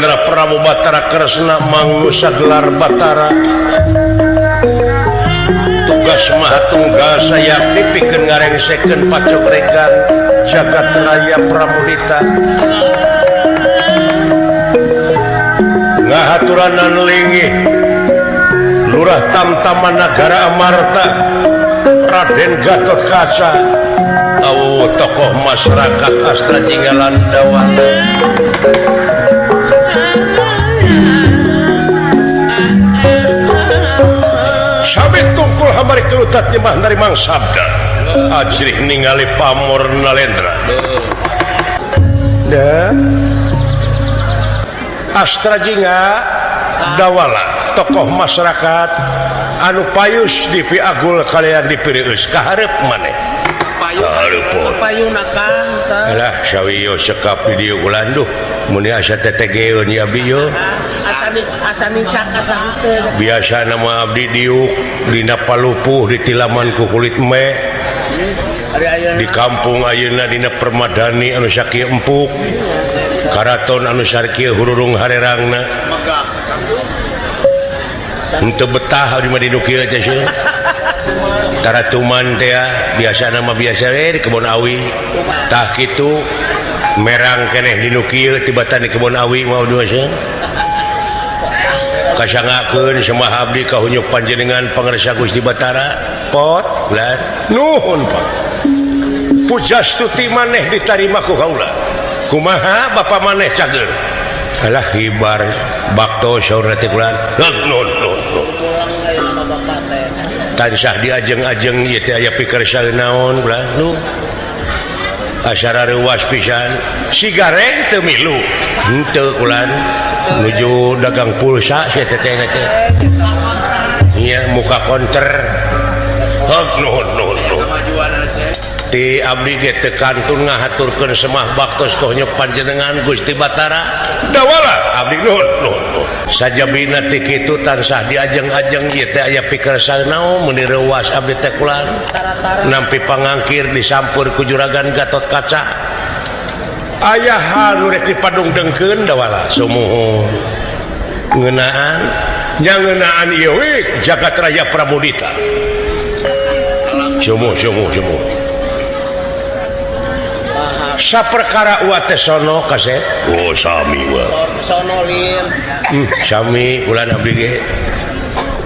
Nalendra Prabu Batara Kresna mangnusa gelar Batara. Tugas maha tunggal saya dipikeun ngarengsekeun pacobregan jagat raya Pramudita. Ngahaturanan linggih Lurah Tamtama Nagara Amarta Raden Gatot Kaca tahu tokoh masyarakat Astra Jinggalan Dawana. Sabit tungkul hamari kelutat nyemah narimang sabda ajrih ningali pamor Nalendra. Da Astra Jingga Dawala tokoh masyarakat anu payus dipiagul kalian dipirius kaharep maneh. Payuna Kang tah. Alah sawiyo sekap di dieu ulan duh mun asa tetegeun ya abdi yo. Asa nicak asa henteu. Biasa nama abdi diuk dina palupuh di tilaman ku kulit me. Di kampung ayeuna dina permadani anu sakieu empuk. Karaton anu sakieu hururung harerangna. Henteu betah abdi mah di nu kieu teh sih. Taratuman teh biasa nama biasa we di kebon awi. Tah kitu merang keneh di nu kieu tibatan di kebon awi mah dua sih. Kasangakeun semah abdi kahunyuk panjenengan pangersa Gusti Batara. Pot lan nuhun Pak. Pujastuti maneh ditarima ku kaula. Kumaha bapa maneh cager? Alah hibar bakto saur teh kulan. Nuhun nuhun nuhun. Tansah diajeng-ajeng ieu teh aya pikersa naon ulah nu asara reuwas pisan sigareng teu milu henteu kulan nuju dagang pulsa sia teh teh nya muka konter heuh nuhun nuhun nuhun ti abdi ge teu kantun ngahaturkeun semah baktos kohnyok panjenengan Gusti Batara Dawala abdi nuhun nuhun nuhun sajabina ti kitu tansah diajeng-ajeng ieu teh aya pikersa naon meuni reuwas abdi teh kulan nampi pangangkir disampeur ku juragan Gatot Kaca aya hal nu rek dipadungdengkeun Dawala sumuhun ngeunaan nya ngeunaan ieu we jagat raya Pramudita sumuh sumuh sumuh saperkara uwa teh sono kasep oh sami wa sono lin sami ulan abdi ge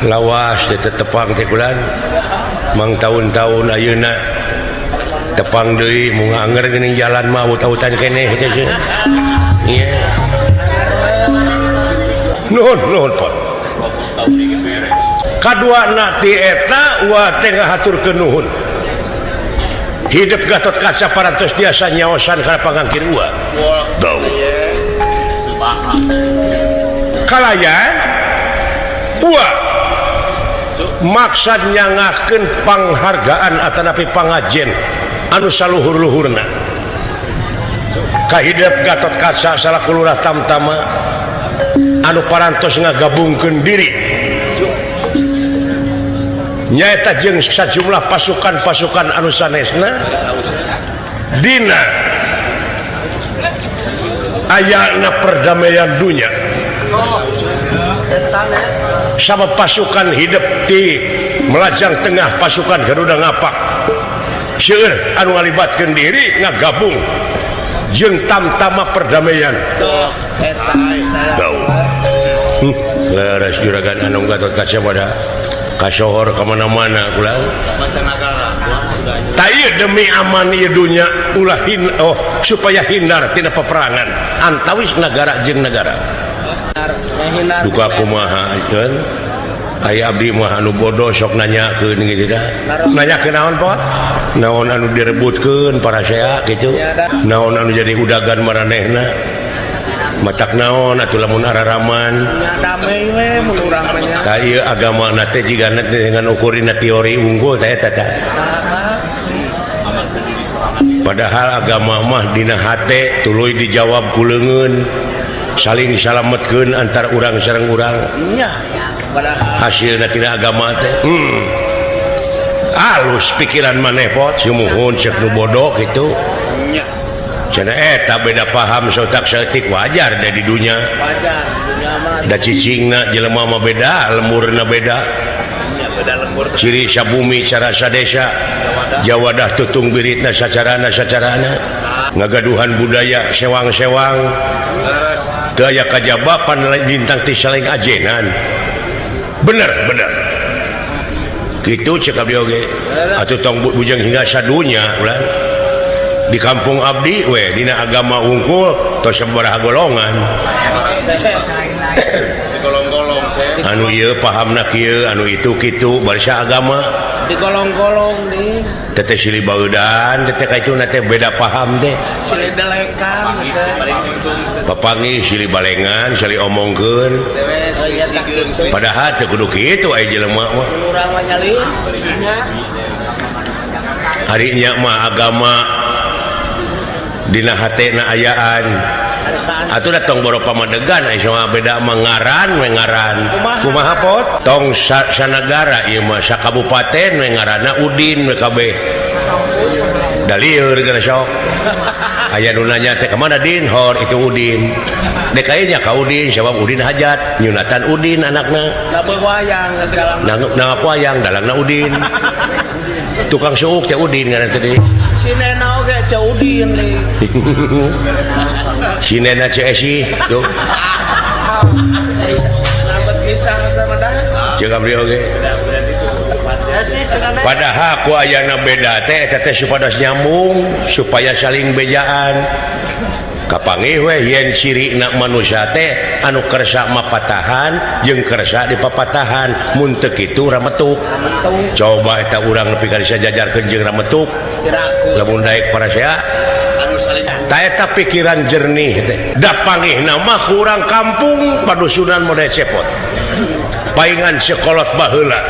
lawas teh tetepang teh kulan mang taun-taun ayeuna tepang deui mung anger geuning jalan mah awut-awutan keneh teh sih ieu nuhun nuhun Pak kaduana ti eta uwa teh ngahaturkeun nuhun hidup Gatot Kaca parantos biasa nyaosan kana pangangkir uwa. Dau. Kalayan uwa maksad nyangakeun panghargaan atanapi pangajen anu saluhur-luhurna. Kahidep Gatot Kaca salaku lurah Tamtama anu parantos ngagabungkeun diri nyaeta jeung sajumlah pasukan-pasukan anu sanesna dina ayana perdamaian dunya sama pasukan hidup di Melajang Tengah pasukan Garuda Ngapak seueur anu ngalibatkeun diri ngagabung jeung Tamtama perdamaian. Leres juragan anu Gatot Kaca pada kasohor kemana-mana ulah. Ta ieu demi aman ieu dunya ulah oh supaya hindar tina peperangan antawis nagara jeung nagara. Duka kumaha kan? Aya abdi mah anu bodoh sok nanyakeun gitu dah. Nanyakeun naon pot? Naon anu direbutkeun para sea gitu. Naon anu jadi udagan maranehna? Matak naon atuh lamun araraman. Damai we mun urang mah nya. Ka ieu agama na teh jigana dengan ukurina teori unggul teh eta teh. Padahal agama mah dina hate tuluy dijawab ku leungeun. Saling salametkeun antar urang sareng urang. Nya. Padahal hasilna tina agama teh. Alus pikiran maneh pot sumuhun ceuk nu bodoh kitu. Nya. Cenah eta beda paham sotak saeutik wajar da di dunya. Wajar dunya mah. Da cicingna jelema mah beda, lemburna beda. Nya beda lembur. Ciri sabumi cara sadesa. Jawadah tutung biritna sacarana-sacarana. Ngagaduhan budaya sewang-sewang. Leres. Teu aya kajabapan lintang ti saling ajenan. Bener, bener. Kitu cek abdi oge. Atuh tong bujang hingga sadunya ulah. Di kampung abdi we dina agama unggul tos sabaraha golongan. Segolong-golong cek. Anu ieu pahamna kieu, anu itu kitu barisa agama. Digolong-golong nih. Teteh silih baeudan, teteh ka itu na teh beda paham teh. Silih delekan teh. Papanggih silih balengan, silih omongkeun. Padahal teu kudu kitu aya jelema mah. Urang mah nyalin. Ari nya mah agama dina hatena ayaan. Atuh da tong boro pamadegan aya mah beda mah ngaran we ngaran. Kumaha pot? Tong sanagara ieu mah sakabupaten we ngaranna Udin we kabeh. Da lieur geus sok. Aya nu nanya teh ka mana Din? Hor itu Udin. Dek aya nya ka Udin sabab Udin hajat nyunatan Udin anakna. Da wayang dalang. Na wayang dalangna Udin. Tukang suuk teh Udin ngaran teh. Si Nena oge Ceu Udin nih. Si Nena Ceu Esi tuh. Nambet pisang sama dah. Jeung abdi oge. Padahal ku ayana beda teh eta teh supados nyambung supaya saling bejaan. Kapanggih we yen cirina manusia teh anu kersa mapatahan jeung kersa dipapatahan mun teu kitu rametuk. Coba eta urang nepi ka disajajarkeun jeung rametuk. Lamun daek parasea ta eta pikiran jernih teh. Da pangihna mah ku urang kampung padusunan model cepot. Paingan sekolot baheula.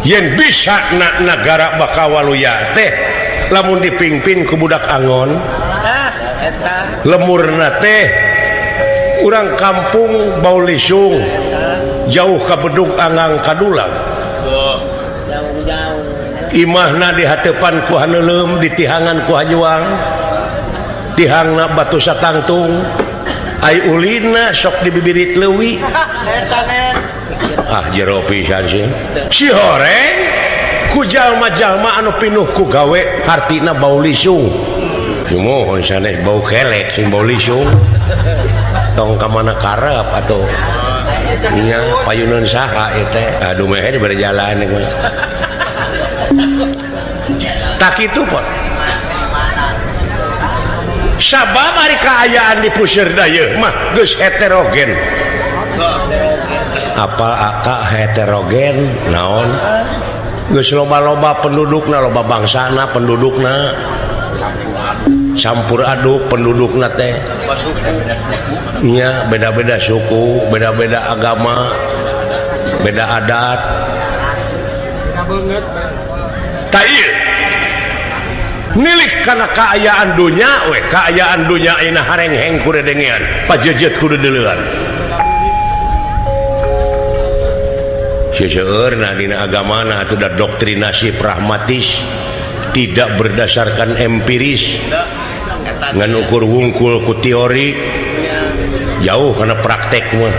Yen bisa na nagara bakal waluya teh lamun dipimpin ku budak angon. Lemurna teh urang kampung bau lisung jauh ka bedug angang kadulang. Imahna dihatepan ku haneuleum ditihangan ku hanyuang tihangna batu satangtung ai ulina sok dibibirit leuwi. Ah jero pisan sih si horeng ku jalma-jalma anu pinuh ku gawe hartina bau lisung. Sumuhun sanes bau kelek sing bau lisung tong ka mana karep atuh nya payuneun saha ieu teh aduh meh dibere jalan tak kitu pon sabab ari kaayaan di puseur dayeuh mah geus heterogen. Apal aka heterogen naon geus loba-loba pendudukna loba bangsana pendudukna campur aduk pendudukna teh nya beda-beda suku beda-beda agama beda adat. Ta ieu nilik kana kaayaan dunya we kaayaan dunya ayeuna harengheng ku dedengean pajejet ku deuleuan. Seseueurna dina agamana atuh da doktrinasi pragmatis tidak berdasarkan empiris ngan ukur wungkul ku teori jauh kana praktek mah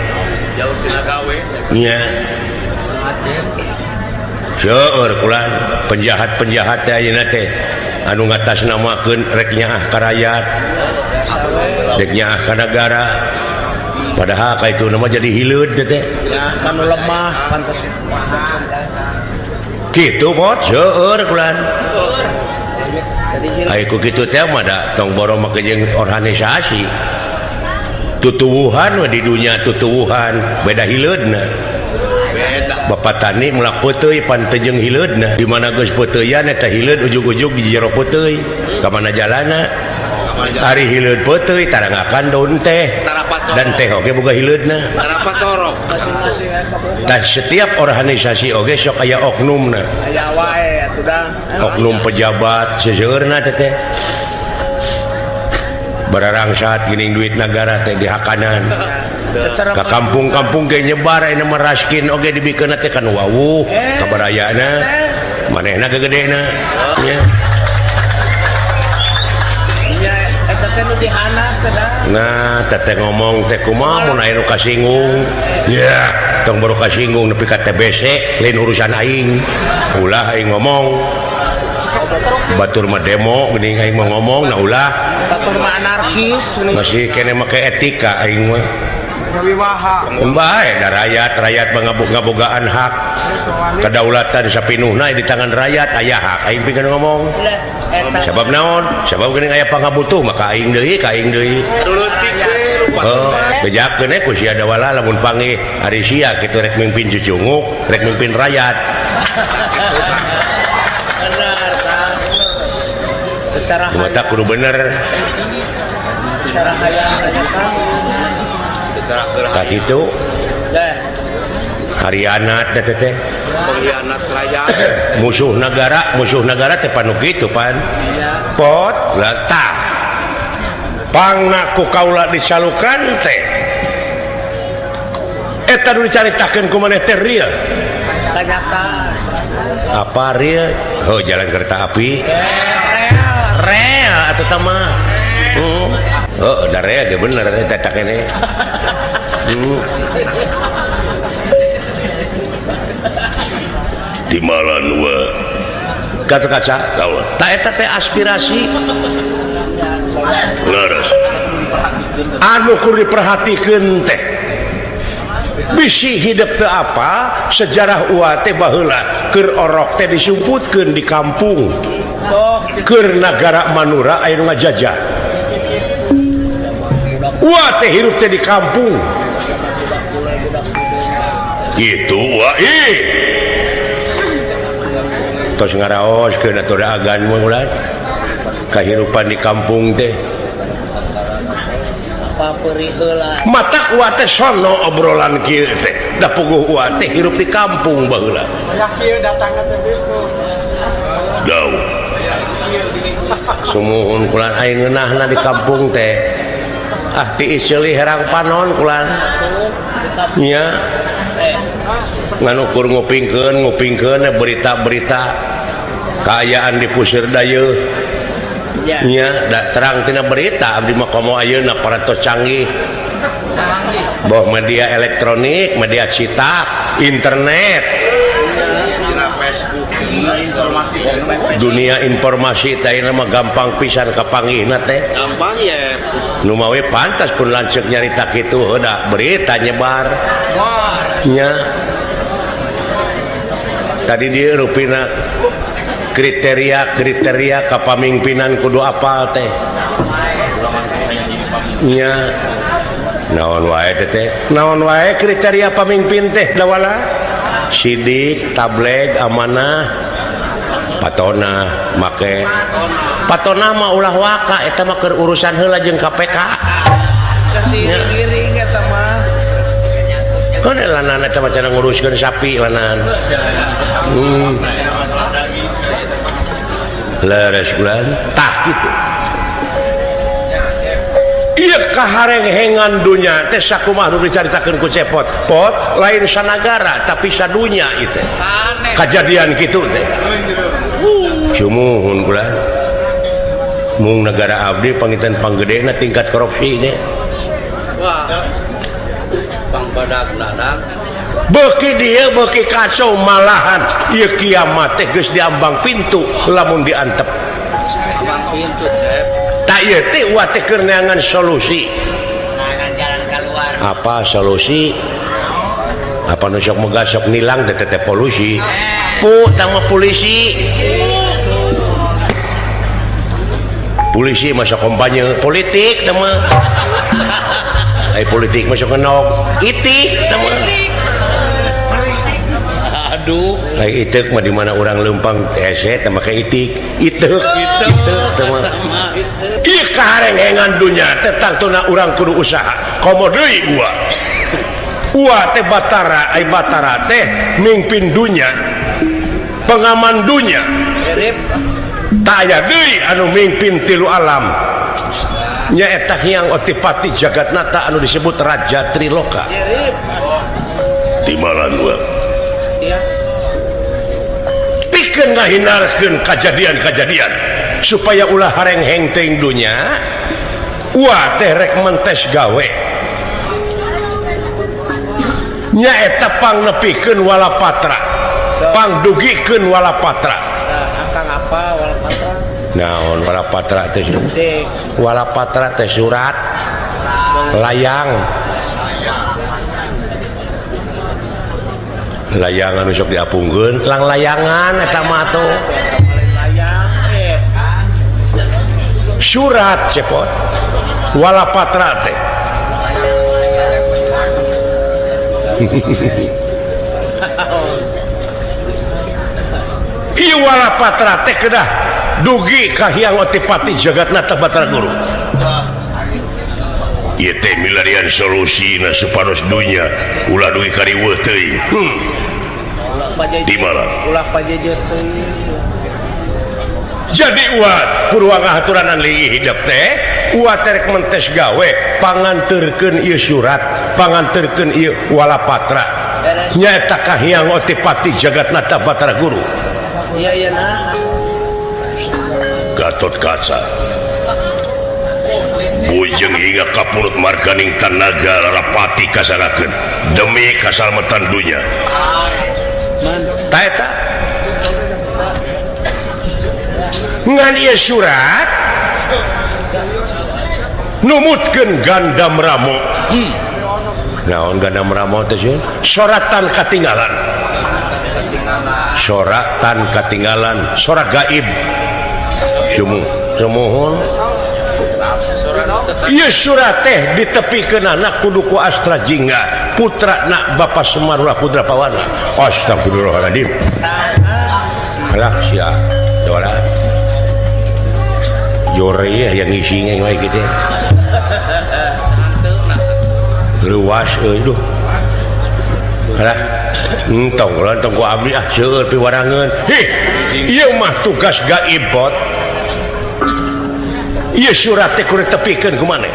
jauh tina gawe nya. Seueur kulan penjahat-penjahat teh ayeuna teh anu ngatasnamakeun rek nyaah ka rakyat rek nyaah ka nagara padahal ka itu nama jadi hileud teh ya kanu lemah pantes kitu pot seueur kulan. Ai ku kitu teh mah da tong boro make jeung organisasi tutuwuhan we di dunya tutuwuhan beda hileudna. Bapak tani mulak peuteuy pan teu jeung hileudna di mana geus peuteuyan eta hileud ujug-ujug di jero peuteuy ka mana jalana ari hileud peuteuy tarangakan daun teh dan teh oge boga hileudna. Dan setiap organisasi oge sok aya oknumna aya wae atuh da oknum pejabat seseueurna teh teh bararangsat geuning duit nagara teh dihakanan ka kampung-kampung ge nyebar ayeuna mah raskin oge dibikeunna teh kan wawuh kabarayana manehna gegedena nya. teh nu dihandap teh dah. Nah, teteh ngomong teh kumaha mun aya nu kasinggung. Ya, tong baru kasinggung nepi ka TBC lain urusan aing. Ulah aing ngomong. Batur mah demo geuning aing mah ngomong, nah ulah. Batur mah anarkis geuning. Masih kene make etika aing mah. Bae da rakyat, rakyat mah ngabogaan hak. Kedaulatan sapinuhna di tangan rakyat aya hak aing pikeun ngomong. Sabab naon? Sabab geuning aya pangabutuh maka aing deui, ka aing deui. Oh, bejakeun ku sia dawala lamun panggih ari sia kitu rek mimpin cucunguk, rek mimpin rakyat. Benar, Kang. Secara mata kudu bener. Secara hayang rakyat, Kang. Tah kitu. Harianat teh teh. Pengkhianat rakyat. Musuh negara teh panu kitu pan. Pot lah tah. Pangna ku kaula disalukan teh. Eta nu dicaritakeun ku maneh teh real. Kanyataan. Apa real? Oh, jalan kereta api. Rel atuh tah mah. Oh, da rel ge bener eta tah kene. Timalan wa. Kata-kaca kaula. Ta eta teh aspirasi. Leres. Anu kudu diperhatikeun teh. Bisi hidup teu apa sejarah ua teh baheula keur orok teh disumputkeun di kampung. Keur nagara Manura aya nu ngajajah. Ua teh hirup teh di kampung. Gitu ua ih. Tos ngaraoskeun atuh agan mah ulah. Kahirupan di kampung teh. Mata ua teh sono obrolan kieu teh. Da puguh ua teh hirup di kampung baheula. Dau. Sumuhun kulan aing ngeunahna di kampung teh. Ah tiis seuli herang panon kulan. Nya. Ngan ukur ngupingkeun berita-berita kaayaan di Pusir Dayeuh. Nya da terang tina berita abdi mah komo ayeuna parantos canggih. Boh media elektronik, media cetak, internet. Dunia informasi teh ayeuna mah gampang pisan kapanggihna teh. Gampang ye. Nu mawe pantas pun lanceuk nyarita kitu heuh da berita nyebar. Nya. Tadi dia rupina kriteria-kriteria kapamimpinan kudu apal teh. Nya. Naon wae teh? Naon wae kriteria pamimpin teh dawala? Sidik, tableg, amanah, patona, make. Patona mah ulah waka eta mah keur urusan heula jeung KPK. Giring eta mah. Kan lanan eta mah cenah nguruskeun sapi lanan. Leres bulan tah kitu. Ieu kaharenghengan dunya teh sakumaha nu dicaritakeun ku Cepot. Pot lain sanagara tapi sadunya ieu teh. Kajadian kitu teh. Sumuhun kula. Mung negara abdi pangitan panggedena tingkat korupsi teh. Wah. Pangbadag-dadag. Beuki dieu beuki kacau malahan ieu kiamat teh geus diambang pintu lamun diantep. Ambang pintu, Cep. Tak ieu teh uah teh keur neangan solusi. Neangan jalan keluar. Apa solusi? Apa nu sok megah sok nilang teh teh polusi. Pu tah mah polisi. Polisi masuk kampanye politik teh mah. Ai politik masuk kenog itik teh mah. Aduh. Ai itik mah di mana urang leumpang hese teh make itik. Itik itik teh mah. Ieu kaharenghengan dunya teh tangtuna urang kudu usaha. Komo deui ua. Ua teh batara, ai batara teh mimpin dunya. Pengaman dunya. Tak aya deui anu mimpin tilu alam. Nyaeta Hyang Otipati Jagatnata anu disebut Raja Triloka. Timalan ua. Pikeun ngahindarkeun kajadian-kajadian supaya ulah harengheng teuing dunya. Wah teh rek mentes gawe nyaeta pangnepikeun walapatra pangdugikeun walapatra. Akang apa walapatra? Naon walapatra teh? Walapatra teh surat layang. Layangan anu sok diapungkeun lang layangan eta mah atuh. Surat cepot walapatra teh. Ieu walapatra teh kedah dugi ka Hyang Otipati Jagatnata Batara Guru. Ieu teh milarian solusina supados dunya ulah dugi ka riweuh teuing. Di malam ulah pajejer teuing. Jadi uat purwa ngahaturanan leuwih hidep teh uat terek mentes gawe panganterkeun ieu surat panganterkeun ieu walapatra nyaeta ka Hyang Otipati Jagatnata Batara Guru. Iya iya nah. Gatot Kaca bujeng hingga kapurut marganing tanaga larapati kasarakeun demi kasalamatan dunya. Ta eta ngan ieu surat numutkeun Gandam Ramo. Naon Gandam Ramo teh sieun? Soratan katinggalan. Soratan katinggalan, sorak gaib. Sumuhun. Ieu surat teh ditepikeun anak kudu ku Astra Jingga, putra nak Bapa Semar Ulah Putra Pawana. Astagfirullahaladzim. Alah sia, dola. Jore yang ngisi wae kitu. Luas euy duh. Alah, entong ulah entong ku abdi ah seueur piwarangeun. Hih, ieu mah tugas gaib bot. Ieu surat teh kudu tepikeun ku maneh.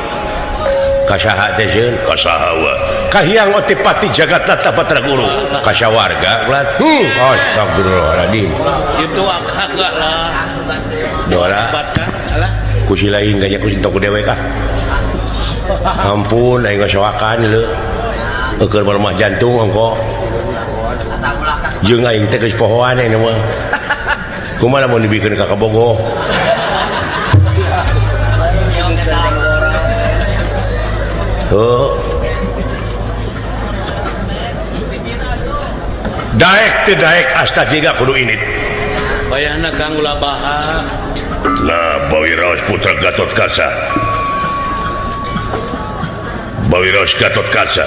Ka saha teh sieun? Ka saha wa? Ka Hyang Otipati Jagatnata Batara Guru. Ka sawarga ulah. Astagfirullahaladzim. Itu akang lah. Dola. Ku si lain ganya ku sintok ku dewek ah. Ampun aing ngasoakan leu. Eukeun lemah jantung ongko. Jeung aing teh geus pohoan aing mah. Kumaha lamun dibikeun ka Kabogoh. Oh. Daek teu daek asta jiga kudu init. Bayahna Kang ulah baha. Nah, Bawiraos putra Gatot Kaca. Bawiraos Gatot Kaca.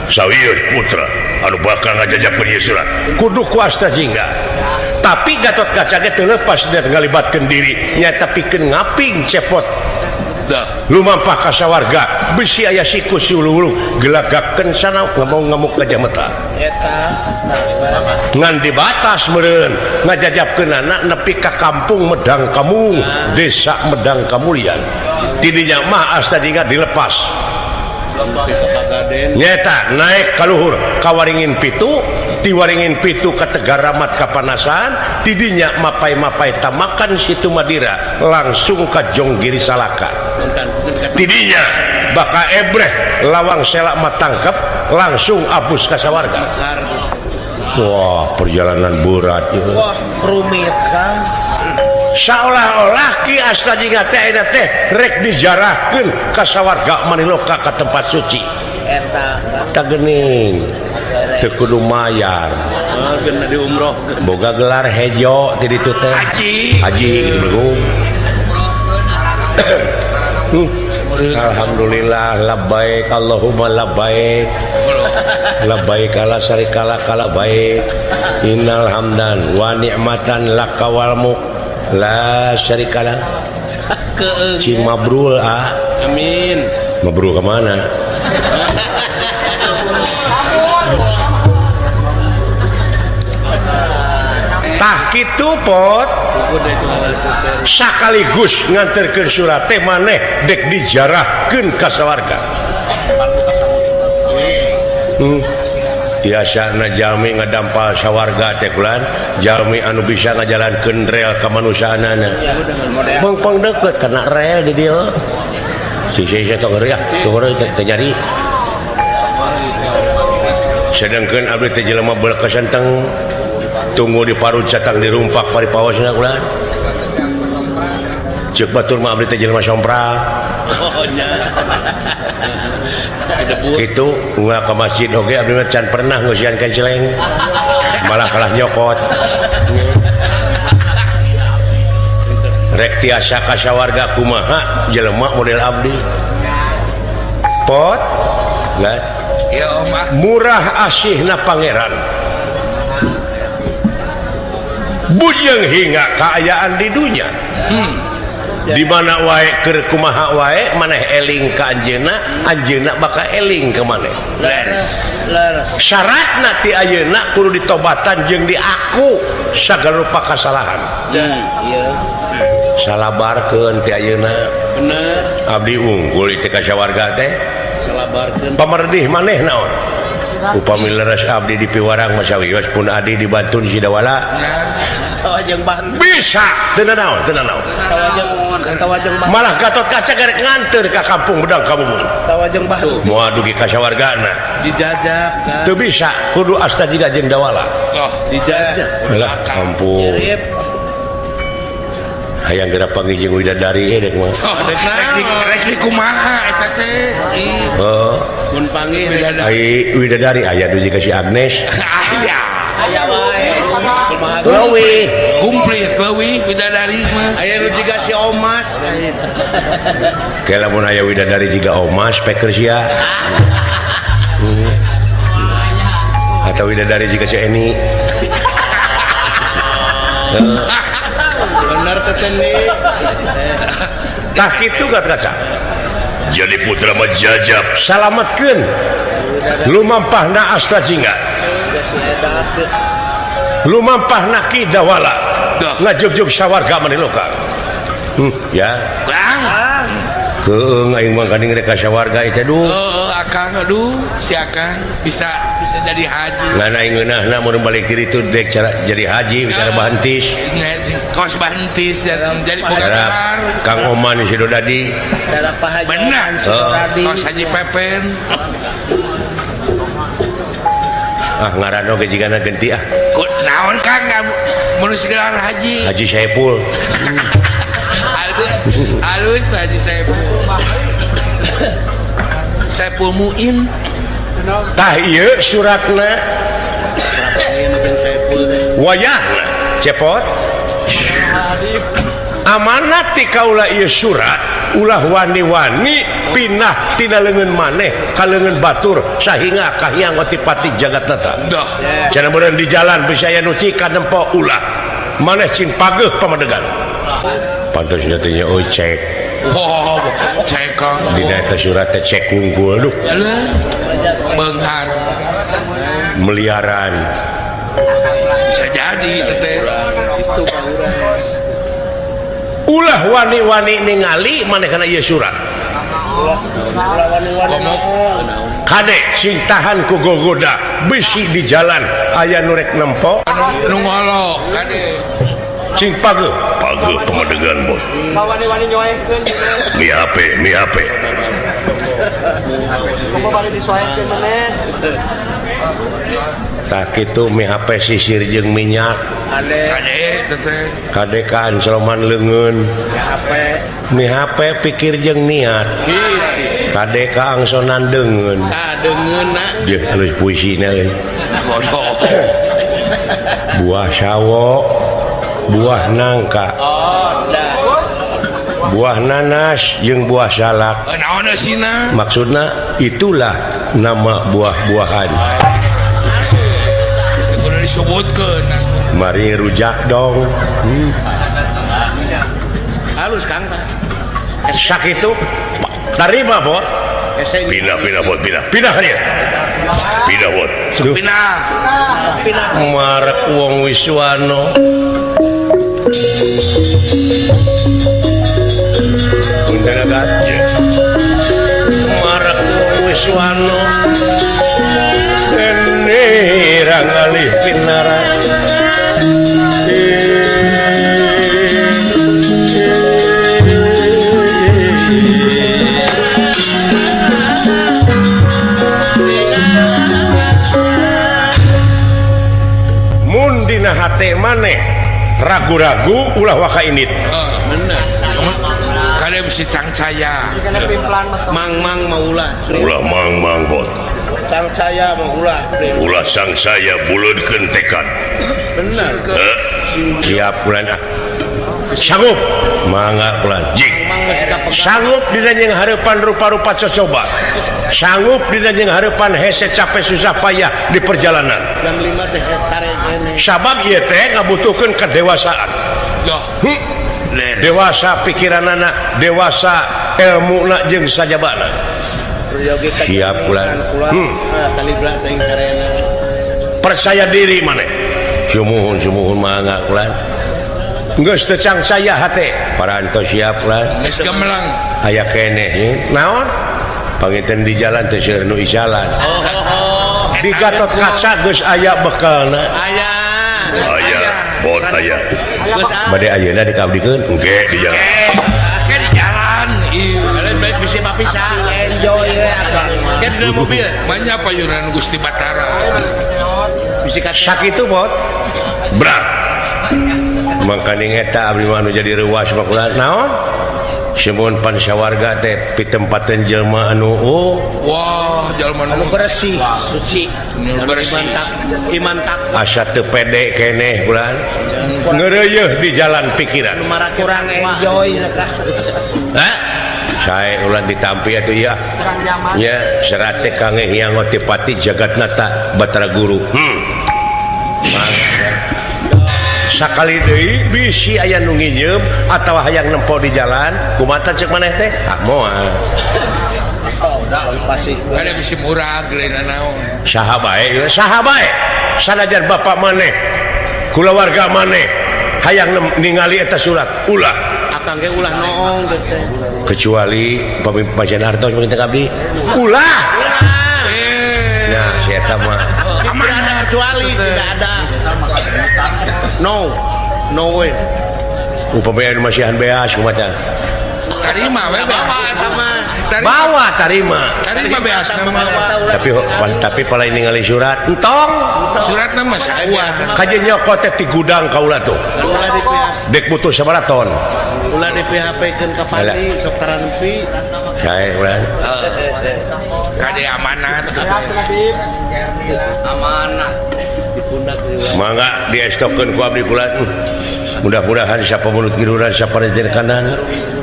Sawios putra anu bakal ngajajakeun ieu surat. Kudu ku asta jingga. Tapi Gatot Kaca ge teu lepas dari ngalibatkeun diri, nyaeta pikeun ngaping cepot. Lumampah ka sawarga bisi aya siku siulu gelagakeun sana ngamuk gajah mata. Eta ngan dibatas meureun ngajajabkeun anak nepi ka kampung Medang Kamung, desa Medang Kamulian. Tidinya mah asta jingga dilepas. Nyata naik ka luhur ka Waringin Pitu, ti Waringin Pitu ka Tegaramat kapanasan, tidinya mapai-mapai tamakan Situ Madira langsung ka Jonggiri Salaka. Tidinya baka ebreh lawang selak matangkep langsung abus ka sawarga. Wah, perjalanan berat ieu. Wah, rumit kan. Seolah-olah Ki Asta Jingga teh ayeuna teh rek dijarahkeun ka sawarga Maniloka ka tempat suci. Eta tah geuning teu kudu mayar. Geuna diumroh. Boga gelar hejo ti ditu teh. Haji. Haji belum. Alhamdulillah labbaik Allahumma labbaik. Labbaik la syarika laka labbaik. Innal hamdan wa ni'matan laka wal mulk la syarika lak. Cing mabrul ah. Amin. Mabrul ke mana? Tah kitu pot sakaligus nganterkeun surat teh maneh dek dijarahkeun ka sawarga. Tiasana jalmi ngadampal sawarga teh kulan jalmi anu bisa ngajalankeun rel kamanusiaanana. Mangpang deukeut kana rel di dieu. Si si tong heureuy ah, tong heureuy teu nyari. Sedangkeun abdi teh jelema beuleuk senteng tunggu di parut catang dirumpak paripaosna ulah. Ceuk batur mah abdi teh jelema sompral. Oh nya. Itu unggal ka masjid oge abdi mah can pernah ngeusian kenceleng. Malah kalah nyokot. Rek tiasa ka sawarga kumaha jelema model abdi. Pot enggak. Ya om ah. Murah asihna pangeran. Bujeng hingga kaayaan di dunya. Di mana wae keur kumaha wae maneh eling ka anjeunna, anjeunna bakal eling ka maneh. Leres. Leres. Syaratna ti ayeuna kudu ditobatan jeung diaku sagala rupa kasalahan. Iya. Salabarkeun ti ayeuna. Bener. Abdi unggul teh ka sawarga teh. Salabarkeun. Pamerdih maneh naon? Upami leres abdi di piwarang masawios pun adi dibantun Sidawala. Tawajeng bantu. Bisa teu naon, teu naon. Tawajeng tawajeng bantu. Malah Gatot Kaca garek nganteur ka kampung Bedang Kabumun. Tawajeng bantu. Moal dugi ka sawargana. Dijajak kan. Teu bisa kudu asta jiga jeung Dawala. Oh, dijajak. Lah kampung. Hayang geura panggih jeung widadari dek mah. Rek di kumaha eta teh? Heeh. Mun panggih widadari. Ai widadari aya dugi ka si Agnes. Aya. Aya wae. Kumaha Leuwih. Komplit leuwih widadari mah. Aya nu jiga si Omas. Ke lamun aya widadari jiga Omas peker sia. Atau widadari jiga si Eni. Bener teh nih. Tah kitu Gatot Kaca. Jadi putra mah jajab salametkeun lumampahna asta jingga. Lumampahna Ki Dawala. Ngajugjug sawarga maniloka. Ya. Kang. Keung aing mah gandeng rek ka sawarga ieu teh duh. Heeh, akang aduh, si akang bisa bisa jadi haji. Ngan aing ngeunahna mun balik diri itu dek cara jadi haji bicara bahantis. Kos bahantis jadi boga gelar. Kang Oman Sidodadi. Darak Pak Haji. Benar. Sidodadi. Kos Haji Pepen. Ah ngaran oge jigana genti ah. Ku naon Kang mun gelar haji? Haji Saipul. Halus Haji Saipul. Saipul Muin. Tah ieu suratna. Wayahna cepot. Amanat ti kaula ieu surat ulah wani-wani pinah tina leungeun maneh ka leungeun batur sahingga kahiyang otipati jagat nata. Cenah meureun di jalan bisa aya nu cika nempo ulah maneh cing pageuh pamadegan. Pantasna teh nya euy cek. Wow, cek Kang. Dina eta surat teh cek unggul duh. Beunghar. Miliaran. Bisa jadi itu teh. Itu ulah wani-wani ningali maneh kana ieu surat. Ulah wani-wani. Kade sing tahan ku gogoda bisi di jalan aya nu rek nempo nu ngolok kade. Sing pageuh, pageuh pamadegan bos. Wani-wani nyoekeun. Mi HP, mi HP. Kumaha bari disoekeun maneh? Tah kitu mi HP sisir jeung minyak. Kade. Kade teh. Kade kan soloman leungeun. Mi HP. Mi HP pikir jeung niat. Kade ka angsonan deungeun. Tah deungeunna. Jeung alus puisina euy. Bodoh. Buah sawo, buah nangka, buah nanas jeung buah salak. Naon eusina? Maksudna itulah nama buah-buahan. Kudu disebutkeun. Mari rujak dong. Halus Kang tah. Sakitu tarima bot. Pindah pindah bot pindah. Pindah ka dieu. Pindah bot. Pindah. Pindah. Marek wong Wiswano. Marek wong Wiswano. Ene rangalih pinara. hate maneh ragu-ragu ulah waka indit. Bener. Kade bisi cangcaya. Mang-mang mah ulah. Ulah mang-mang bot. Cangcaya mah ulah. Ulah sangsaya buleudkeun tekad. Bener. Siap kulan ah. Sanggup mangga kulan. Jik. Sanggup dina jeung hareupan rupa-rupa cocoba. Sanggup dina jeung hareupan hese capek susah payah di perjalanan. Jam 5 teh sare keneh. Sabab ieu teh ngabutuhkeun kedewasaan. Dewasa pikiranana, dewasa ilmuna jeung sajabana. Siap kulan. Percaya diri maneh. Sumuhun sumuhun mangga kulan. Geus teu cangcaya hate. Parantos siap kulan. Geus gemelang. Aya keneh naon? Panginten di jalan teh seueur nu icalan. Di Gatot Kaca geus aya bekalna. Aya. Aya, bot aya. Bade ayeuna dikabdikeun engke di jalan. Engke di jalan. Ieu baik bisi papisah. Enjoy we akang. Ke di mobil. Banyak payunan Gusti Batara. Bisi sakitu bot. Brak. Mangkaning eta abdi mah anu jadi reuas mah kula naon? Semun pansawarga teh pitempateun jelema anu wah jelema anu bersih suci bersih iman takwa asa teu pede keneh bulan ngeureuyeih di jalan pikiran kurang enjoy hah sae ulah ditampi atuh ya nya serat teh kange Hyang Otipati Jagatnata Batara Guru. Sakali deui bisi aya nu nginjeum atawa hayang nempo di jalan kumaha cek maneh teh ah moal ada bisi murah geuleuh naon saha bae saha bae sanajan bapak maneh kulawarga maneh hayang ningali eta surat ulah akang ge ulah noong teh kecuali pamimpin hartos mungkin teh abdi ulah nah si eta mah amanah kecuali tidak ada no no way upami anu masihan beas kumaha tarima we bawa eta mah bawa tarima tarima beas mah tapi palai ningali surat entong suratna mah sakuah kajeun nyokot teh ti gudang kaula tuh dek butuh sabaraha ton ulah di PHP keun ka pandi sok taranpi sae ulah kade amanat amanah mangga diestokeun ku abdi kula. Mudah-mudahan siapa mulut kiduran siapa rejer kanan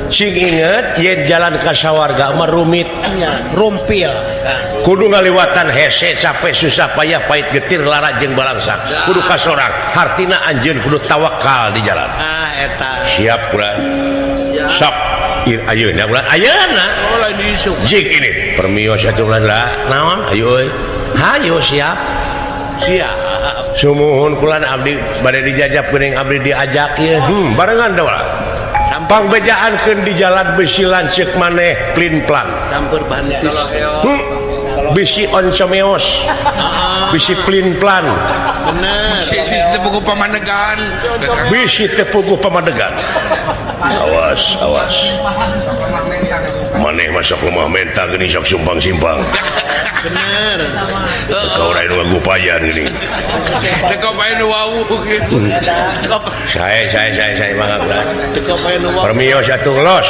sing inget yen jalan ka sawarga mah rumit rumpil kudu ngaliwatan hese capek susah payah pahit getir lara jeung balangsa kudu kasorang hartina anjeun kudu tawakal di jalan ah eta siap kula sok ayeuna kula ayeuna lain diisuk jik ini permios atuh kula naon ayo euy hayo siap siap sumuhun kulan abdi bade dijajab geuning abdi diajak ieu barengan da pangbejaankeun di jalan besi lanceuk maneh plin-plan sampur bantis bisi oncomeos bisi plin-plan bener bisi teu puguh pamadegan bisi teu puguh pamadegan awas awas maneh masuk lemah menta geuning sok sumpang-simpang bener kau rain ngagupayan geuning teu kopain wau gitu saya mangga kulan permios atuh los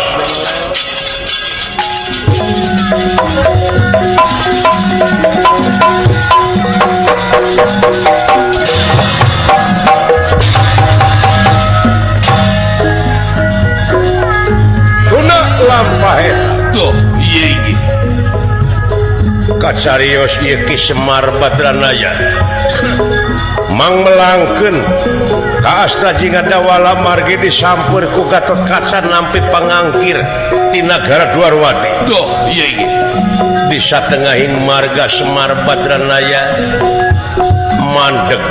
tuna lampah eta tuh ieu iki kacarios ieu Ki Semar Badranaya mangmelangkeun ka Astra Jingadawala margi disampeur ku Gatot Kaca nampi pangangkir ti nagara Dwarwati. Duh ieu iki di satengahing marga Semar Badranaya mandeg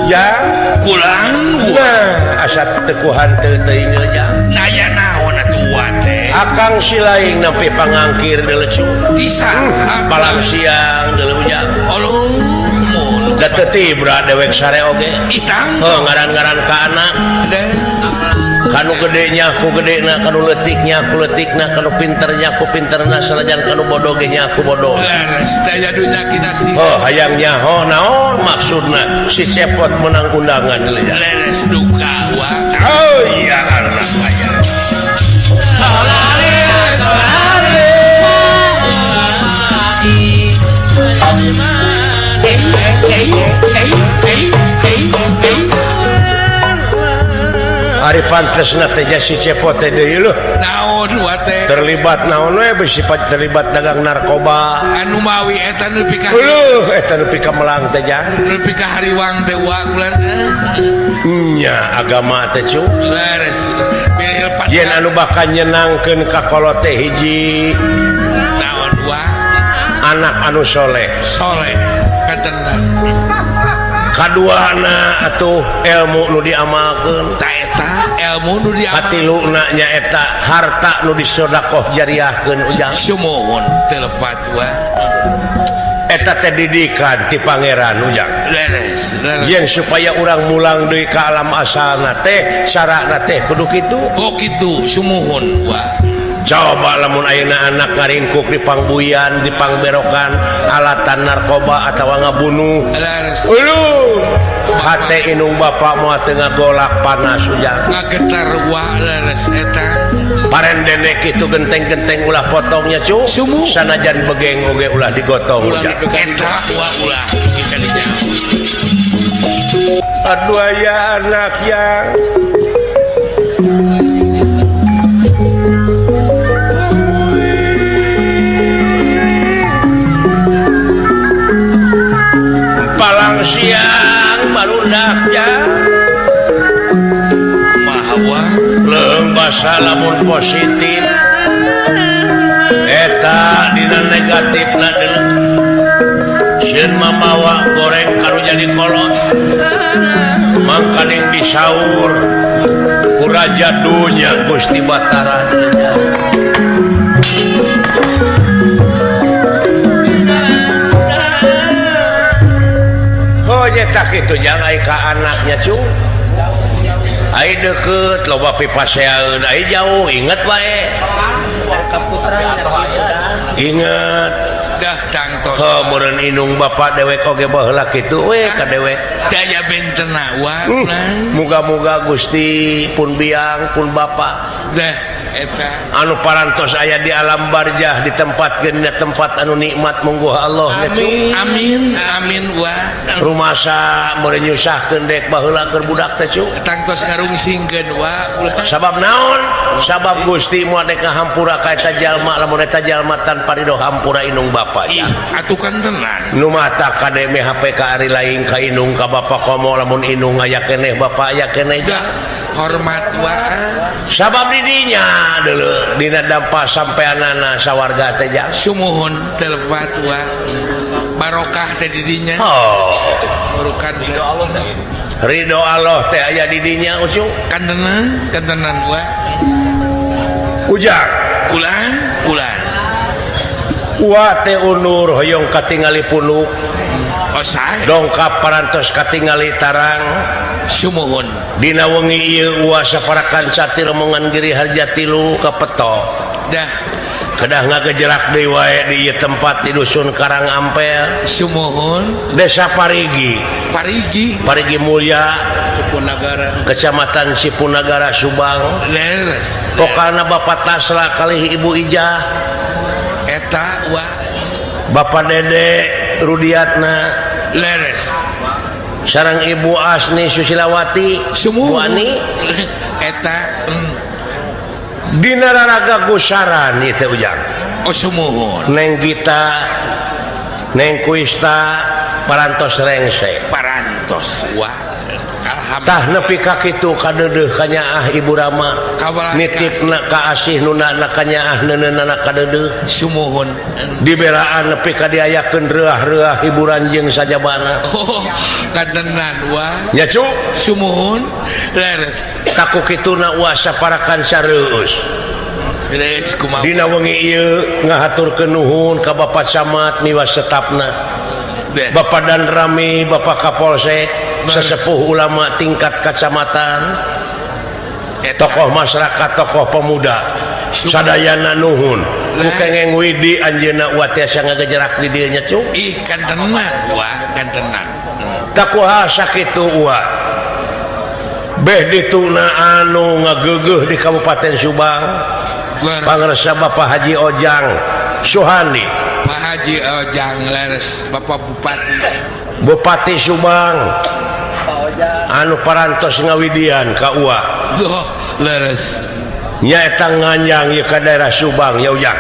ya kulang nah asa teu kuhan teu teuing nya naya naon atuh teh akang silaing nampi pangangkir deuleu di saha palang siang deuleu ujang oluh da teu tibra dewek sare oge itang heuh ngaran-ngaran ka anak da Kanu gedenya ku gedena, kanu leutiknya ku leutikna, kanu pinternya ku pinterna, sanajan kanu bodoh ge nya ku bodoh. Leres daya dunya kinasih. Oh hayang nyaho naon maksudna si Cepot menang undangan ya. Leres duka wa. Oh iya anak aya. Ari pantesna teh si Cepot teh deui leuh. Naon wa teh? Terlibat naon we bersifat terlibat dagang narkoba. Anu mawi eta nu pika. Leuh eta nu pika melang teh jang. Nu pika hariwang teh wa bulan. Nya agama teh cu. Leres. Bilih lepat. Yen anu bakal nyenangkeun ka kolot teh hiji. Naon wa? Anak anu soleh. Soleh katenan. Kaduana atuh ilmu nu diamalkeun. Ta eta ilmu nu diamalkeun. Katiluna nyaeta harta nu disodakoh jariahkeun ujang. Sumuhun teu fatwa. Eta teh didikan ti pangeran ujang. Leres, leres. Yen supaya urang mulang deui ka alam asalna teh carana teh kudu kitu. Oh kitu sumuhun wa. Coba lamun ayeuna anak ngaringkuk di pangbuyan, di pangberokan, alatan narkoba atawa ngabunuh. Leres. Uluh, hate inung bapak moal teu ngagolak panas ujang. Ngagetar wa leres eta. Parendene kitu genteng-genteng ulah potongnya cu. Sumu. Sanajan begeng oge ulah digotong ujang. Eta wa ulah bisa dijauh. Aduh aya anak yang palang siang barudaknya mahawa leung basa lamun positif eta dina negatifna deuleu sieun mamawa goreng kanu jadi kolot mangkaning disaur ku raja dunya Gusti Batara. Tak itu jangan ai ka anaknya cu. Ai deukeut loba pipasean, ai jauh inget wae. Inget dah tangtos. Heuh meureun inung bapak dewek oge baheula kitu we ka dewek. Daya bentena wa. Muga-muga Gusti pun biang pun bapak. Dah eta anu parantos aya di alam barjah ditempatkeun dina tempat anu nikmat mungguh Allah. Amin amin amin wa. Rumasa meureun nyusahkeun dek baheula keur budak teh cu. Tangtos ngarungsingkeun wa. Sabab naon? Sabab Gusti moal dek ngahampura ka eta jalma lamun eta jalma tanpa ridho hampura inung bapa ya. Atuh kan tenan. Nu mata kade meh HP ka ari lain ka inung ka bapa komo lamun inung aya keneh bapa aya keneh. Dah hormat wa. Sabab didinya deuleu dina dampa sampeanana sawarga teh jang. Sumuhun telfat wa. Barokah teh didinya. Oh. Barokan ridho Allah teh. Ridho Allah teh aya didinya usung. Kantenan, kantenan wa. Ujang. Kulan, kulan. Wa teh unur hoyong katingali punuk. Oh sae. Dongkap parantos katingali tarang. Sumuhun. Dina wengi ieu uwa saparakan cati rombongan Giri Harja tilu kapeto. Dah. Kedah ngagejerak deui wae di ieu tempat di dusun Karang Ampel. Sumuhun. Desa Parigi. Parigi. Parigi Mulya, Cipunagara. Kecamatan Cipunagara Subang. Leres. Pokalna Bapak Tasla kalih Ibu Ijah. Eta wa. Bapak Dede Rudiatna. Leres. Sareng Ibu Asni Susilawati. Sumuhun. Bu Ani. Eta Dina raraga gusaran ieu teh ujang. Oh sumuhun. Neng Gita, Neng Kuista parantos rengse. Parantos wa. Alhamdulillah. Tah nepi ka kitu kadeudeuh kanyaah Ibu Rama. Nitipna ka asih nunana kanyaah neuneunana kadeudeuh. Sumuhun. Dibelaan nepi ka diayakeun reuah-reuah hiburan jeung sajabana. Oh, katenan wa. Nya cu. Sumuhun. Leres. Taku kituna uasa parakan sareueus. Leres kumaha. Dina wengi ieu ngahaturkeun nuhun ka Bapak Camat miwas setapna. Bapak Danrami, Bapak Kapolsek, sesepuh ulama tingkat kecamatan, Tokoh masyarakat, tokoh pemuda sadayana nuhun. Ku kengeng Widi anjeunna Wa tiasa ngagejerak di dieu nya cu. Ih kantenan Wa, kantenan. Takuha sakitu Wa. Beh dituna anu ngageugeuh di Kabupaten Subang. Pangersa Bapak Haji Ojang Suhandi. Pak Haji Ojang leres Bapak Bupati. Bupati Subang. Anu parantos ngawidian ka Uwa. Oh, leres. Nyaeta nganjang ieu ka daerah Subang ya Ujang.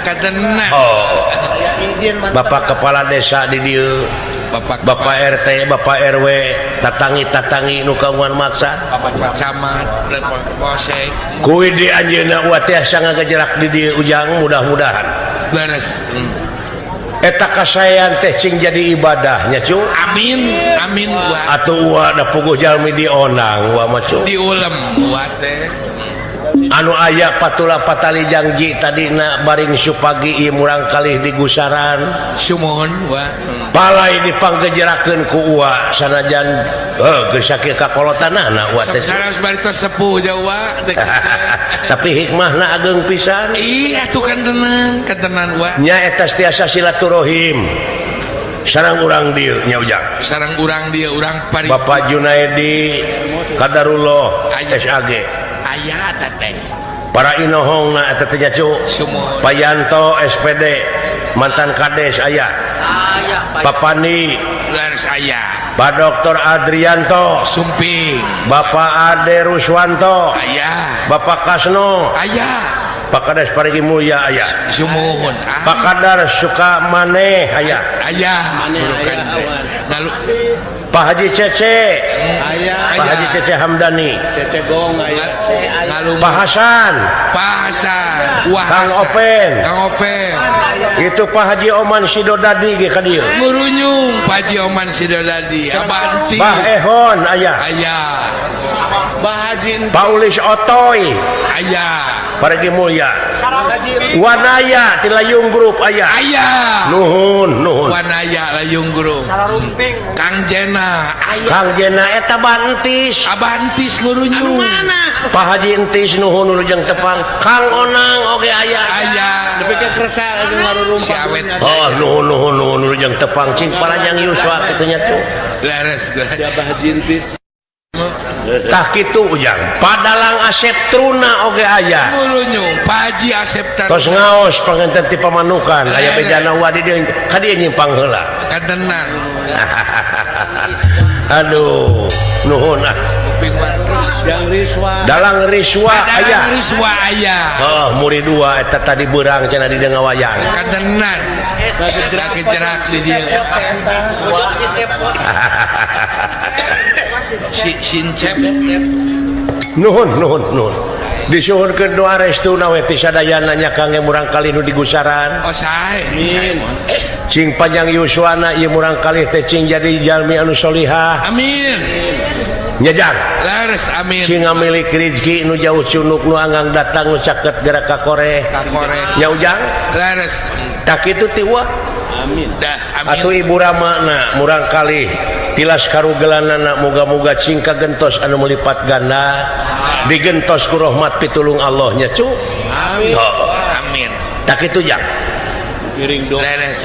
Katenan. Oh. Bapak Kepala Desa di dieu. Bapak RT, Bapak RW, tatangi-tatangi nu kagungan maksad. Bapak Camat, Bapak Polsek. Ku Widi anjeunna Uwa tiasa ngagejerak di dieu Ujang mudah-mudahan. Leres. Eta kasaean teh cing jadi ibadahnya cu. Amin, amin Wa. Atuh Uwa da puguh jalmi dionang Uwa mah cu. Diulem Wa teh. Anu aya patula patali janji tadina baring supagi ieu murang kalih di gusaran. Sumuhun Wa. Palai dipanggejerakeun ku Uwa sanajan geus sakieu kakolotanana Uwa teh. Saras bari tos sepuh jauh Wa. Tapi hikmahna ageng pisan. Iya tuh kantenan, kantenan Wa. Nya eta tiasa silaturahim. Sarang urang dieu nya Ujang. Sarang urang dieu urang pari. Bapak Junaidi Kadarullah SAG. Aya teh. Para inohongna eta teh nya cu. Payanto SPD mantan Kades aya. Papani leres aya. Pak Dr. Adrianto Sumping. Bapak Ade Ruswanto aya. Bapak Kasno aya. Pak Kades Parigi Mulya aya. Sumuhun. Pak Kadar Sukamane aya. Aya. Pak Haji Cece aya. Pak Haji Cece Hamdani. Cece Gong aya. Pak Hasan. Pak Hasan. Kang Open. Kang Open. Itu Pak Haji Oman Sidodadi ge ka dieu. Ngurunyung Pak Haji Oman Sidodadi. Abanti. Bah Ehon aya. Aya. Bah Haji Paulis Otoy aya. Parigi Mulya. Wanaya ti Layung Group aya. Aya. Nuhun, nuhun. Wanaya Layung Group. Kang Jena aya. Kang Jena eta Bantis. Abantis ngurunyung. Pak Haji Entis nuhun nu tepang. Kang Onang oge aya. Aya. Nepi ka kersa lagi ngarurumpang. Oh nuhun nuhun nuhun nu tepang cing paranjang yuswa kitu nya cu. Leres. Siapa Haji Entis? Tah kitu Ujang. Padalang Asep Truna oge aya. Ngurunyung Pak Haji Asep Truna. Tos ngaos panganten ti pamanukan aya bejana wa di dieu ka dieu nyimpang heula. Kantenan. Aduh, nuhun ah. Yang Riswa. Dalang Riswa aya. Dalang Riswa aya. Oh, murid dua eta tadi beurang cenah di deung ngawayang. Kantenan. Kagejerak di dieu. Sincep. Nuhun nuhun nuhun. Disuhunkeun doa restuna we ti sadayana nya kangge murang kalih nu digusaran. Oh sae. Cing panjang yuswana ieu murang kalih teh cing jadi jalmi anu solihah. Amin. Nyajang. Leres amin. Cing ngamilik rezeki nu jauh cunuk nu anggang datang nu caket gerak ka koreh. Ka koreh. Nya Ujang. Leres. Tah kitu ti Wa. Amin. Dah amin. Atuh Ibu Ramana murang kalih tilas karugelanana moga-moga cing kagentos anu melipat ganda digentos ku rahmat pitulung Allah nya cu. Amin. Oh. Amin. Tak kitu Jang. Piring doa. Leres.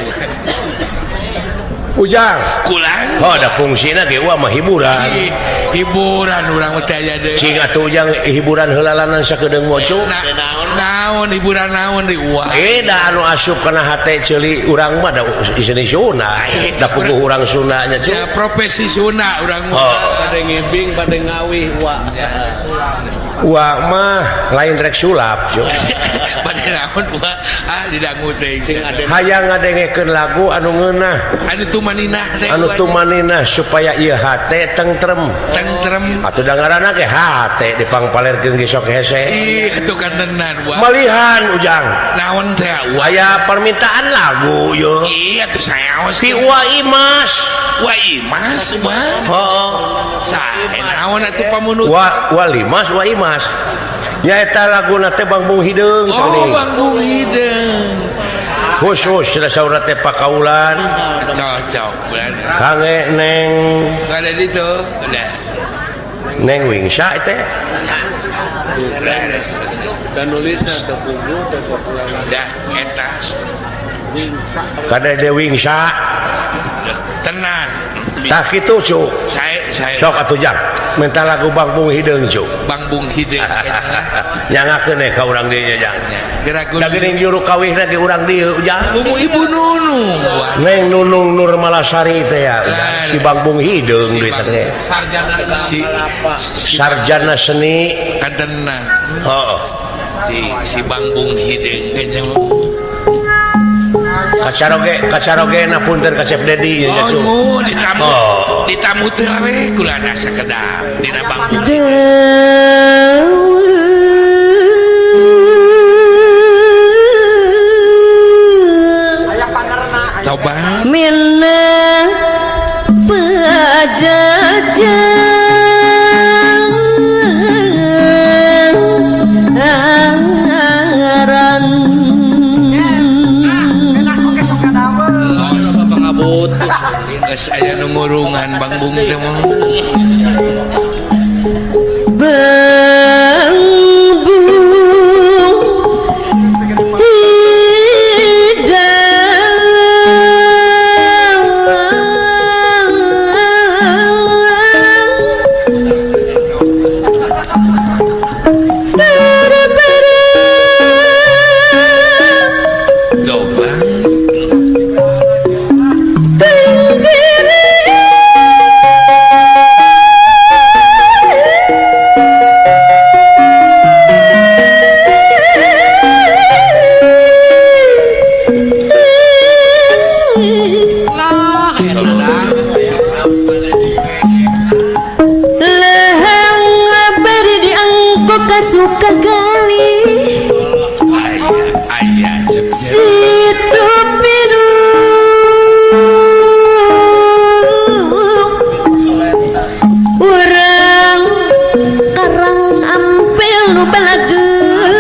Ujang. Kulang. Oh ada fungsina ge Wa mah hiburan. Hiburan urang teh aya deui. Cing atuh Ujang hiburan heulalanan sakedeung moco. Naon hiburan naon di Wa. Da anu asup kana hate ceuli urang mah da isini Sunda. Da puguh urang Sunda nya cu. Ya profesi Sunda urang mah. Oh. Bade ngibing bade ngawih Wa. Wa mah lain rek sulap cu. Bade naon Wa? Ah didangu teh. Hayang ngadengekeun lagu anu ngeunah. Anu tumaninah teh. Anu tumaninah supaya ieu hate tentrem. Tentrem. Atuh da ngaranna ge hate dipangpalerkeun ge sok hese. Ih atuh kantenan Wa. Malihan Ujang. Naon teh Wa? Aya permintaan lagu ye. Iya tuh saeos. Ti Wa Imas. Wa Imas Wa. Heeh. Sae naon atuh pamunut. Wa Wa Limas Wa Imas. Nyaeta laguna teh Bang Bung Hideung. Oh Bang Bung Hideung. Khusus sudah saurna teh pakaulan. Cocok. Kange neng. Kada ditu. Udah. Neng Wingsa teh. Dan nulisna teu kudu teh dah eta. Kada de Wingsa. Tenang. Tah kitu cu. Saya sok atuh jang. Minta lagu Bangbung Hideung cu. Bangbung Hideung. Nyangakeun ka urang dieu nya jang. Da geuning juru kawihna ge urang dieu jang. Bumu Ibu Nunung. Neng Nunung Nurmalasari teh ya. Si Bangbung Hideung duit teh. Sarjana seni kadenan. Heeh. Si Bangbung Hideung ge kacaroge na punten kasep Dedi nya cu. Oh, ditamu. Ditamu teh we kulana sakedap dina Bangbung. Aya panerna. Toba minna pajajaran. Geus aya nu ngurungan Bangbung teh mah. Bangbung Hideung bara-bara Coba suka gali aya situ pilu urang karang ampel nu balager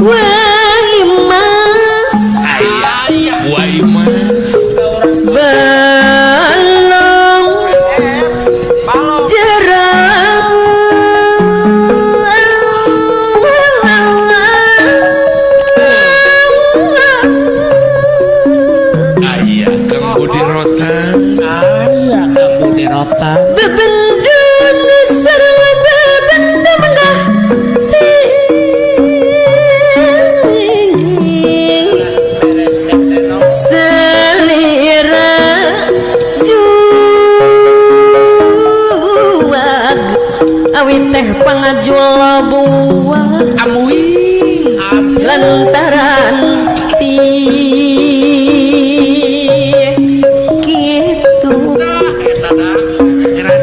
wah mas aya wah mas balong bebendun sareng bebenda menggah selera juag awi teh pangajul buah amuing lantaran ti kitu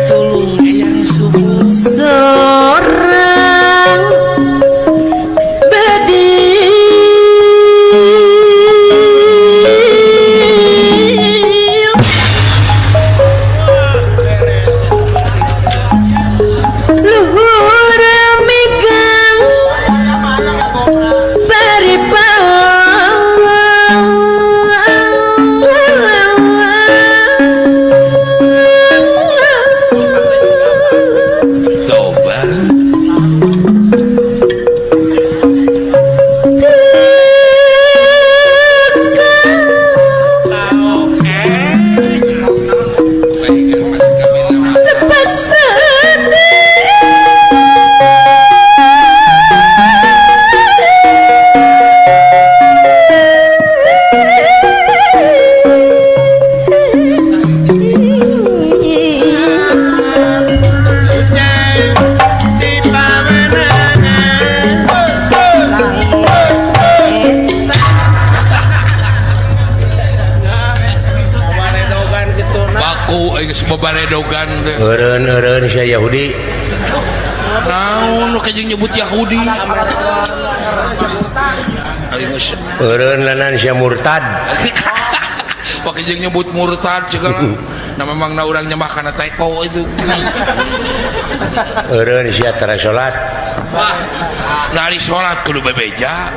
tulung eyang subuh sorang bedil luhur megang Toba lepat baku geus babaredogan teh eureun-eureun sia Yahudi naon nu kajeng nyebut Yahudi aing geus eureun lanan sia murtad wah kajeng nyebut murtad segala nah memang na urang nyembah kana teko itu eureun sia tara salat Nari salat kudu bebeja.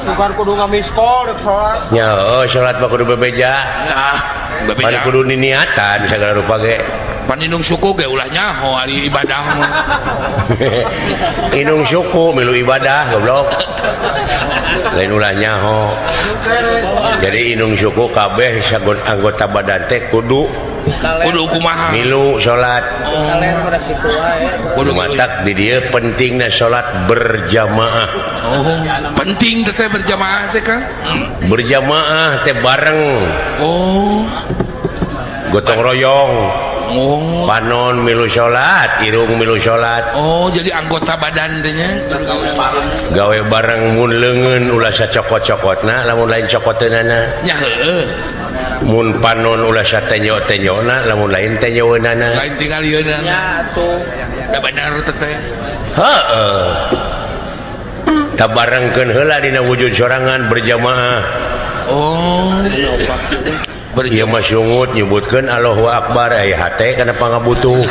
Sugan kudu ngamiskol rek salat. Nya heuh salat mah kudu bebeja. Nah, bebeja. Pan kudu niniatan sagala rupa ge. Pan indung suku ge ulah nyaho ari ibadah mah. Indung suku milu ibadah goblok. Lain ulah nyaho. Jadi indung suku kabeh sagon anggota badan teh kudu kudu kumaha milu salat. Oh. Kudu matak di dieu pentingna salat berjamaah. Oh, penting teh berjamaah teh Kang. Berjamaah teh bareng. Oh. Gotong royong. Oh. Panon milu salat, irung milu salat. Oh, jadi anggota badan teh nya gawe bareng mun leungeun ulah sacokot-cokotna, lamun lain cokoteunana. Nya heueuh. Mun panon ulah satenyo-tenyona, lamun lain tenyoeunana. Lain tingalieunana. Nya atuh. Da bener teh. Heeh. Tabarengkeun heula dina wujud sorangan berjamaah. Oh. Ieu mah sungut nyebutkeun Allahu Akbar aya hate kana pangabutuh.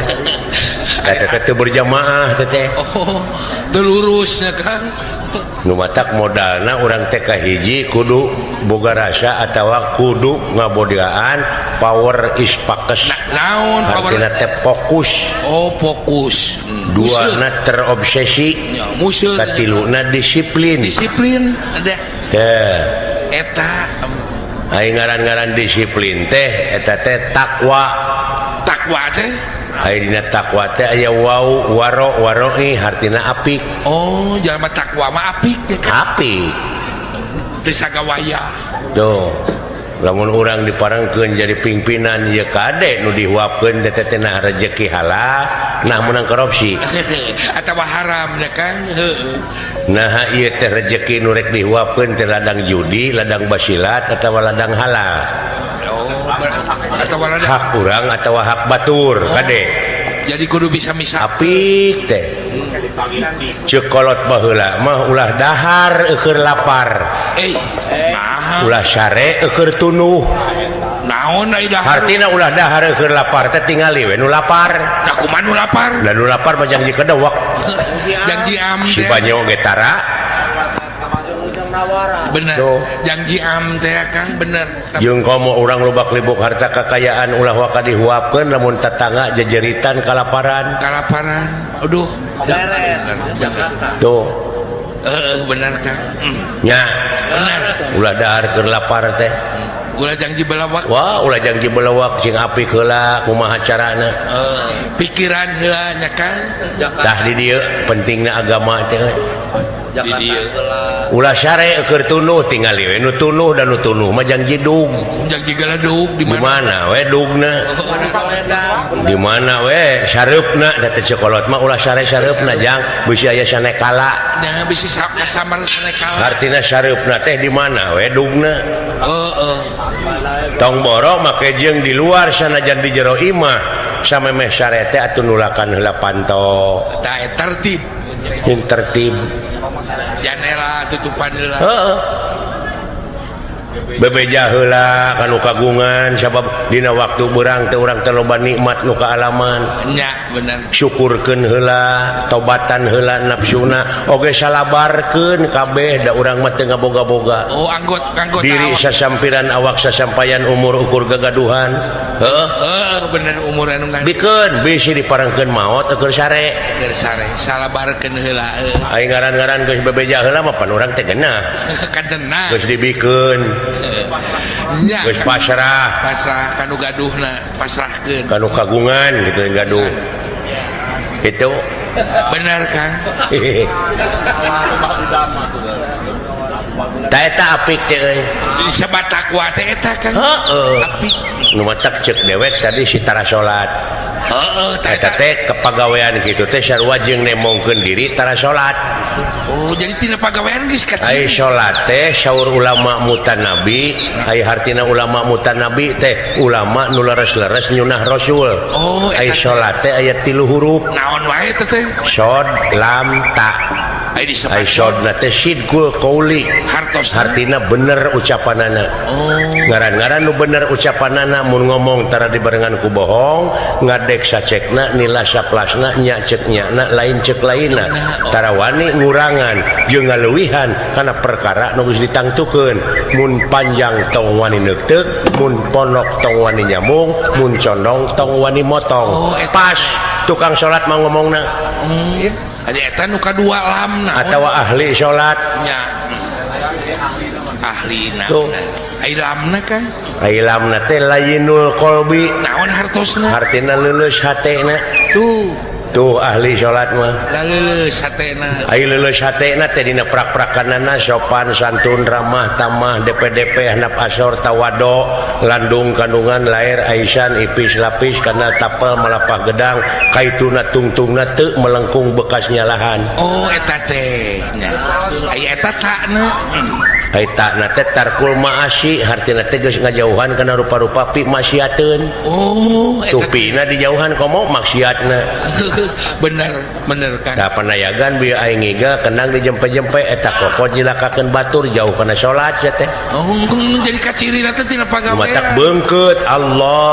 Eta teh teu berjamaah teh teh. Oh, teu lurus nya Kang. Nu matak modalna urang teh kahiji kudu boga rasa atawa kudu ngabodiaan power is pakes. Naon power? Artina teh fokus. Oh, fokus. Duana terobsesi. Katiluna disiplin. Disiplin ada. Teh. Eta ai ngaran-ngaran disiplin teh eta teh takwa. Takwa teh ai dina takwa teh aya wau waro waroi hartina apik. Oh, jalma takwa mah apik teh. Apik. Teu sagawaya. Tuh. Lamun urang diparengkeun jadi pimpinan ieu kade nu dihuapkeun teh teh nah rejeki halal, nah meunang korupsi. Atawa haram nya Kang. Heueuh. Nah ieu teh rejeki nu rek dihuapkeun teh ladang judi, ladang basilat atawa ladang halal. Oh, atawa ladang hak urang atawa hak batur, oh, kade. Jadi kudu bisa misah. Apik teh. Ceuk kolot baheula mah ulah dahar eueur lapar. Nah. Ulah sare eueur tunuh. Naon ai dahar? Hartina ulah dahar eueur lapar teh tingali we nu lapar. Nah kumaha nu lapar? Lah nu lapar mah janji kedewek. Janji am si banyo ge tara. Bener. Janji am teh Kang bener. Jeung komo urang lobak libuk harta kekayaan ulah waka dihuapkeun lamun tetangga jejeritan kalaparan. Kalaparan. Aduh. Tuh. Heeh bener Kang. Nya. Bener. Ulah dahar keur lapar teh. Ulah janji belawak. Wah, ulah janji belawak sing apik heula kumaha carana. Pikiran heula nya Kang. Tah di dieu pentingna agama teh. Di dieu. Ulah sare keur tunuh tingali we nu tunuh dan nu tunuh mah janji dug. Janji galadug di mana we dugna? Di mana we sareupna da teh cekolot mah ulah sare sareupna jang bisi aya sanekala. Jangan bisi kasamar sanekala. Artina sareupna teh di mana we dugna? Heeh. Tong borok make jeung di luar sanajan di jero imah samemeh sare teh atuh nulakan heula panto. Tah tertib. Jeung tertib. Janela tutupan heula. Heeh. Bebeja heula kanu kagungan sabab dina waktu beurang teh urang teh loba nikmat nu kaalaman. Nya bener. Syukurkeun heula, tobatan heula nafsuna, oge salabarkeun kabeh da urang mah teu ngaboga-boga. Oh, anggot diri awak. Sasampiran awak sasampayan umur ukur gagaduhan. Heeh. Heeh, bener umur anu kan. Bikeun bisi diparengkeun maot eueur sare. Keur sare, salabarkeun heula heuh. Ai ngaran-ngaran geus bebeja heula mah pan urang teh geunah. Kadenah. Geus dibikeun. Nya. Geus pasrah. Pasrah kanu gaduhna, pasrahkeun. Kanu kagungan gitu yang gaduh. Itu bener Kang. Ta eta apik teh euy. Disebat takwa teh eta Kang. Heeh. Apik. Nu matak ceuk dewek tadi si tara salat. Heeh, eta teh kepagawean kitu teh sarua jeung nemongkeun diri tara salat. Oh, jadi tina pagawean geus ka Ai salat teh saur ulama mutanabi, ai hartina ulama mutanabi teh ulama nu leres-leres nyunah Rasul. Oh, ai salat teh aya 3 huruf. Naon wae teh teh? Shod, lam, ta. Ai sodna teh sidqul qauli hartina bener ucapanana. Ngaran-ngaran nu bener ucapanana mun ngomong tara dibarengan ku bohong, ngadek sacekna nila saplasna nya cek nyana lain cek lainna. Tara wani ngurangan jeung ngaleuwihan kana perkara nu geus ditangtukeun. Mun panjang tong wani neukteuk, mun ponok tong wani nyambung, mun condong tong wani motong. Pas tukang salat mah ngomongna. Ada eta nu kadua lamna atawa ahli salat nya. Ahlina. Ai lamna kan? Ai lamna teh layinul qalbi. Naon hartosna? Hartina leuleus hatena. Tuh. Tuh ahli salat mah. Leuleus hatena. Ai leuleus hatena teh dina prak-prakanana sopan santun ramah tamah DPDP handap asor tawado landung kandungan lair aisan ipis lapis kana tapel malapah gedang kaituna tungtungna teu melengkung bekas nyalahan. Oh eta teh nya. Ai eta takna. Ai takna teh tarkul maasi hartina teh geus ngajauhan kana rupa-rupa pi maksiateun. Oh eta tupina dijauhan komo maksiatna. Bener bener kan. Tah panayagan bieu aing ngiga kendang dijempe-jempe eta kokot jilakakeun batur jauh kana salat sia teh. Oh jadi kacirina teh tina pagawean. Matak beungkeut Allahu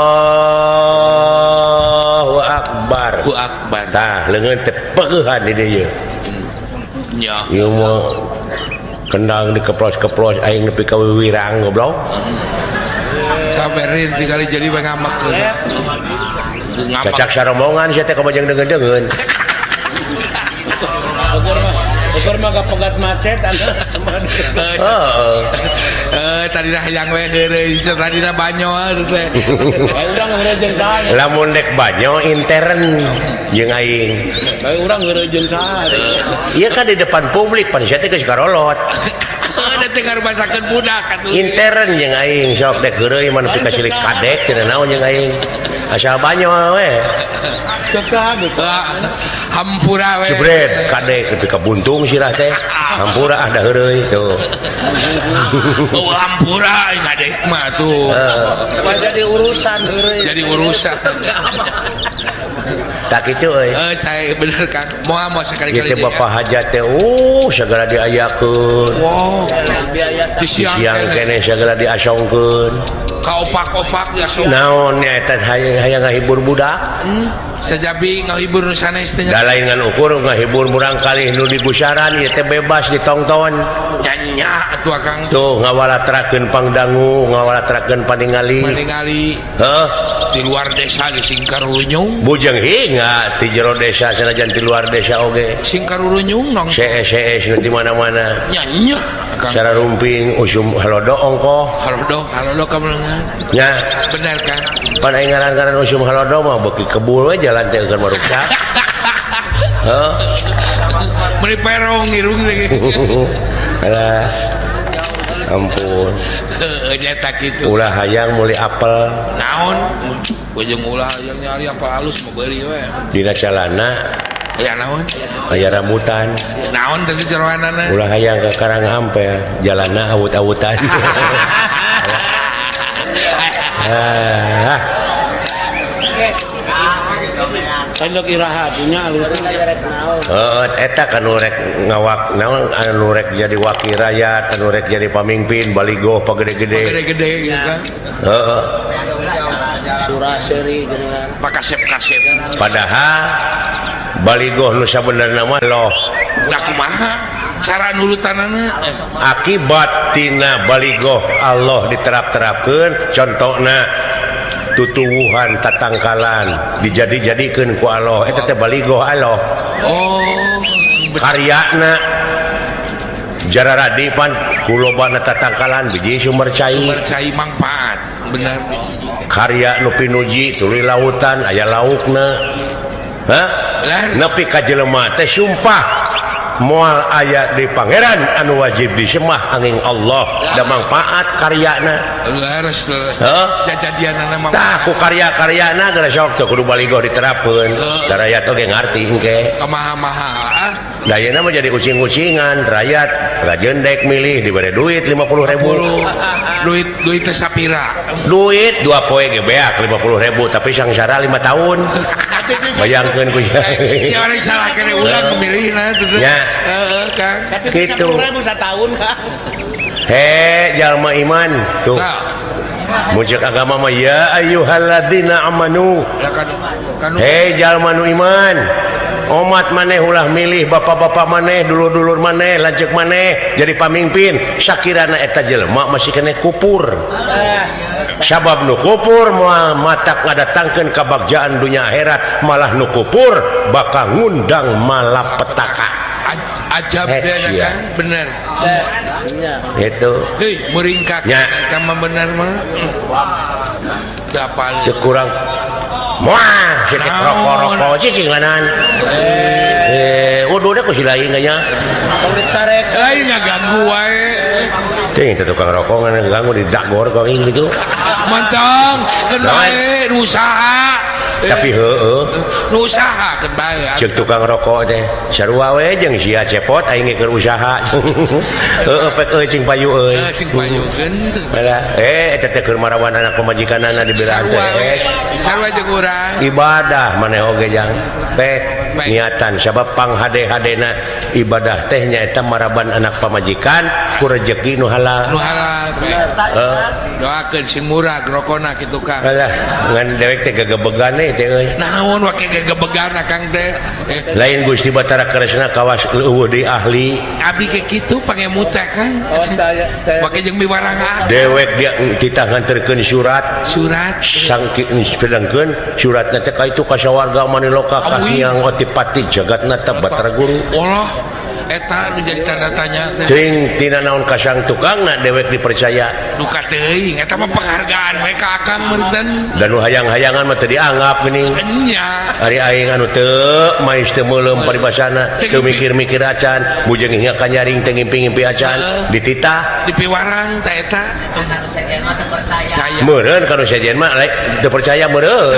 akbar. Allahu akbar. Tah leungeun teh peueuhan di dieu. Nya. Ieu mah kendang dikeplos-keplos aing nepi ka wiwirang goblok. Saberin tikali jadi ngamek. Cacak sarombongan sia teh komo jeung deungeun-deungeun. Ukur mah kapegat macet heeh. Tadina hayang we heureuy, tadina banyo teh. Urang heureuy jeung saha? Lamun dek banyo intern jeung aing. Bae urang heureuy jeung saha? Ieu kan di depan publik pan sia teh geus karolot. Da teh ngarubasakeun budak atuh. Intern jeung aing sok dek heureuy mah nepi ka silik kadek teu naon jeung aing. Asal banyo we. Cek saha geus? Hampura we. Jebret kadek nepi ka buntung sirah teh. Hampura ah da heureuy tuh. Oh hampura aing kadek mah tuh. Mah jadi urusan heureuy. Jadi urusan. Tak kitu euy. Saya bener Kang. Moal moal sekali-kali. Ieu teh bapak hajat teh sagala diayakeun. Wow. Di siang keneh sagala diasongkeun. Ka opak-opak diasongkeun. Naon nya eta hayang ngahibur budak? Sajabi ngahibur nu sanes teh. Da lain ngan ukur ngahibur murangkalih nu digusaran ieu teh bebas ditongton. Nya atuh Akang. Tuh ngawalatrakeun pangdangu, ngawalatrakeun paningali. Paningali. Heuh. Di luar desa ge sing karurunyung. Bujeng hinga di jero desa sanajan di luar desa oge. Sing karurunyung nong. CS nu di mana-mana. Nya nya Akang. Cara rumping usum halodo ongkoh. Halodo, halodo kamelengan. Nya. Bener Kang. Pan aing ngaran-ngaran usum halodo mah beuki kebul we jalan teh eukeun maruksak. Heuh. Meuni perong irung teh. Alah. Ampun. Heuh nya kitu. Ulah hayang meuli apel. Naon? Ujung ulah hayang nyari apel halus mah beuli we. Dina calana aya naon? Aya rambutan. Naon teh jeroanana? Ulah hayang ka Karang Ampel, jalanna awut-awutan. Ah. Sandok iraha punya alus. Heeh, eta kan nu rek ngawak naon anu rek jadi wakil rakyat, anu rek jadi pamimpin baligoh pagede-gede. Pagede-gede gitu kan. Heeh. Surah seri geuningan. Pakasep-kasep. Padahal baligoh nu sabenerna mah loh. Lah kumaha cara nurutanana? Akibat tina baligoh Allah diterap-terapkeun contona tutuwuhan tatangkalan dijadi-jadikeun ku Allah eta teh baligoh Allah. Oh, karyana jararadi pan kulobana tatangkalan biji sumber cai. Sumber cai mangpaat, bener. Karya nu pinuji tuluy lautan aya laukna. Hah? Nepi ka jelema teh sumpah moal aya di pangeran anu wajib disemah angin Allah da mangpaat karyana. Leres leres. Heuh? Jajadianana mah. Tah ku karya-karyana geus sok teu kudu baligoh diterapkeun. Da rakyat oge ngarti engke. Kamaha-maha ah. Dayana mah jadi ucing-ucingan rakyat rajeun dek milih dibere duit 50.000. Duit duit teh sapira. Duit 2 poe ge beak 50.000 tapi sangsara 5 tahun. Bayangkeun ku si orang salah kene urang memilihna teh. Nya. Heeh, Kang. Tapi Gitu. 10.000 satahun. He jalma iman tuh. Muncul agama mah ya ayyuhalladzina amanu. Hei jalma nu iman. Omat maneh ulah milih bapak-bapak maneh, dulur-dulur maneh, lanceuk maneh jadi pamimpin. Sakirana eta jelema masih kene kupur. Sabab nu kupur moal matak ngadatangkeun kabagjaan dunya akhirat, malah nu kupur bakal ngundang malapetaka. Ajab teh iya. Kang, bener. Itu. Hei, muringkak eta mah bener mah. Da paling teu kurang. Moal sitik rokok-rokok cicing lanan. Udah ku si lain nya. Lain ngaganggu wae. Teuing teh tukang rokok ngaganggu di dagor kok gitu. Mantong, keun bae nu usaha. Tapi heueuh nu usaha keun bae. Ceuk tukang rokok teh sarua we jeung sia cepot aing ge keur usaha. Heueuh pek euy cing payu euy. Cing payukeun. Alah, eta teh keur marawan anak pamajikanana dibelaan teh. Sarua jeung urang. Ibadah maneh oge jang. Pek niatan sabab panghade-hadena ibadah teh nyaeta maraban anak pamajikan ku rejeki nu halal. Nu halal. Doakeun sing murah rokona kitu Kang. Alah, ngan dewek teh gegebegan teh euy. Naon wake gegebegan Kang teh? Lain Gusti Batara Kresna kawas leuweuh deui ahli. Abdi ke kitu pangemut teh Kang. Wake jeung miwarang. Dewek dia titah nganterkeun surat. Surat sangki sedangkeun suratna teh ka itu ka sawarga maniloka ka Hyang Otipati Jagatnata Batara Guru. Allah eta menjadi tanda tanya teh. Ting tina naon kasang tukangna dewek dipercaya. Duka teuing eta mah penghargaan we ka Akang meureun. Dan nu hayang-hayangan mah teu dianggap geuning. Nya. Ari aing anu teu mais teu meuleum paribasana, teu mikir-mikir acan, bujeng hingga ka nyaring teu ngimpi-ngimpi acan, dititah dipiwarang teh eta. Percaya. Meureun ka nu sejen mah teu percaya meureun.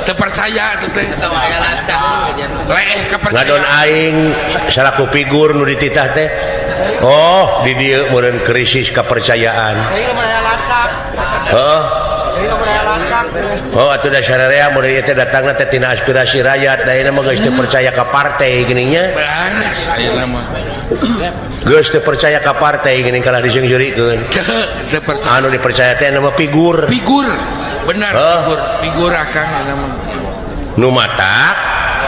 Teu percaya teh. Leeh kapercaya. Ngadon aing salaku figur nu dititah teh. Oh, di dieu meureun krisis kepercayaan. Heeh. Oh, atuh da sararea meureun ieu teh datangna teh tina aspirasi rakyat, da ayeuna mah geus teu percaya ka partai geuning nya. Beres ayeuna mah. Geus teu percaya ka partai geuning kalah diseungseurikeun. Teu percaya. Anu dipercaya teh nama figur. Figur. Benar figur, figur Akang ayeuna mah. Nu matak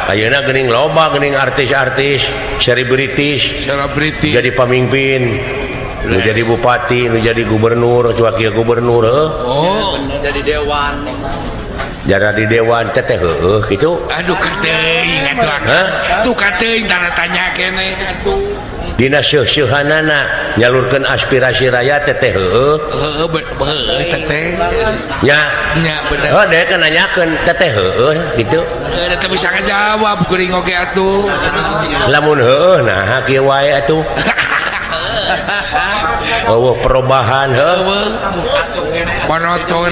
ayeuna geuning loba geuning artis-artis selebritis jadi pamimpin, nu jadi bupati, nu jadi gubernur, wakil gubernur, oh, jadi dewan. Jadi dewan teh teh heueuh kitu. Aduh kateuing atuh Akang. Tuh kateuing tanda tanya keneh atuh. Dina seuh-seuhanana nyalurkeun aspirasi rakyat teh teh heueuh. Heueuh heueuh teh teh. Nya. Nya bener. Heuh dewek nanyakeun teh teh heueuh kitu. Heueuh teh bisa ngajawab kuring oge atuh. Lamun heueuh nah kieu wae atuh. Eueuh perubahan heueuh. Monoton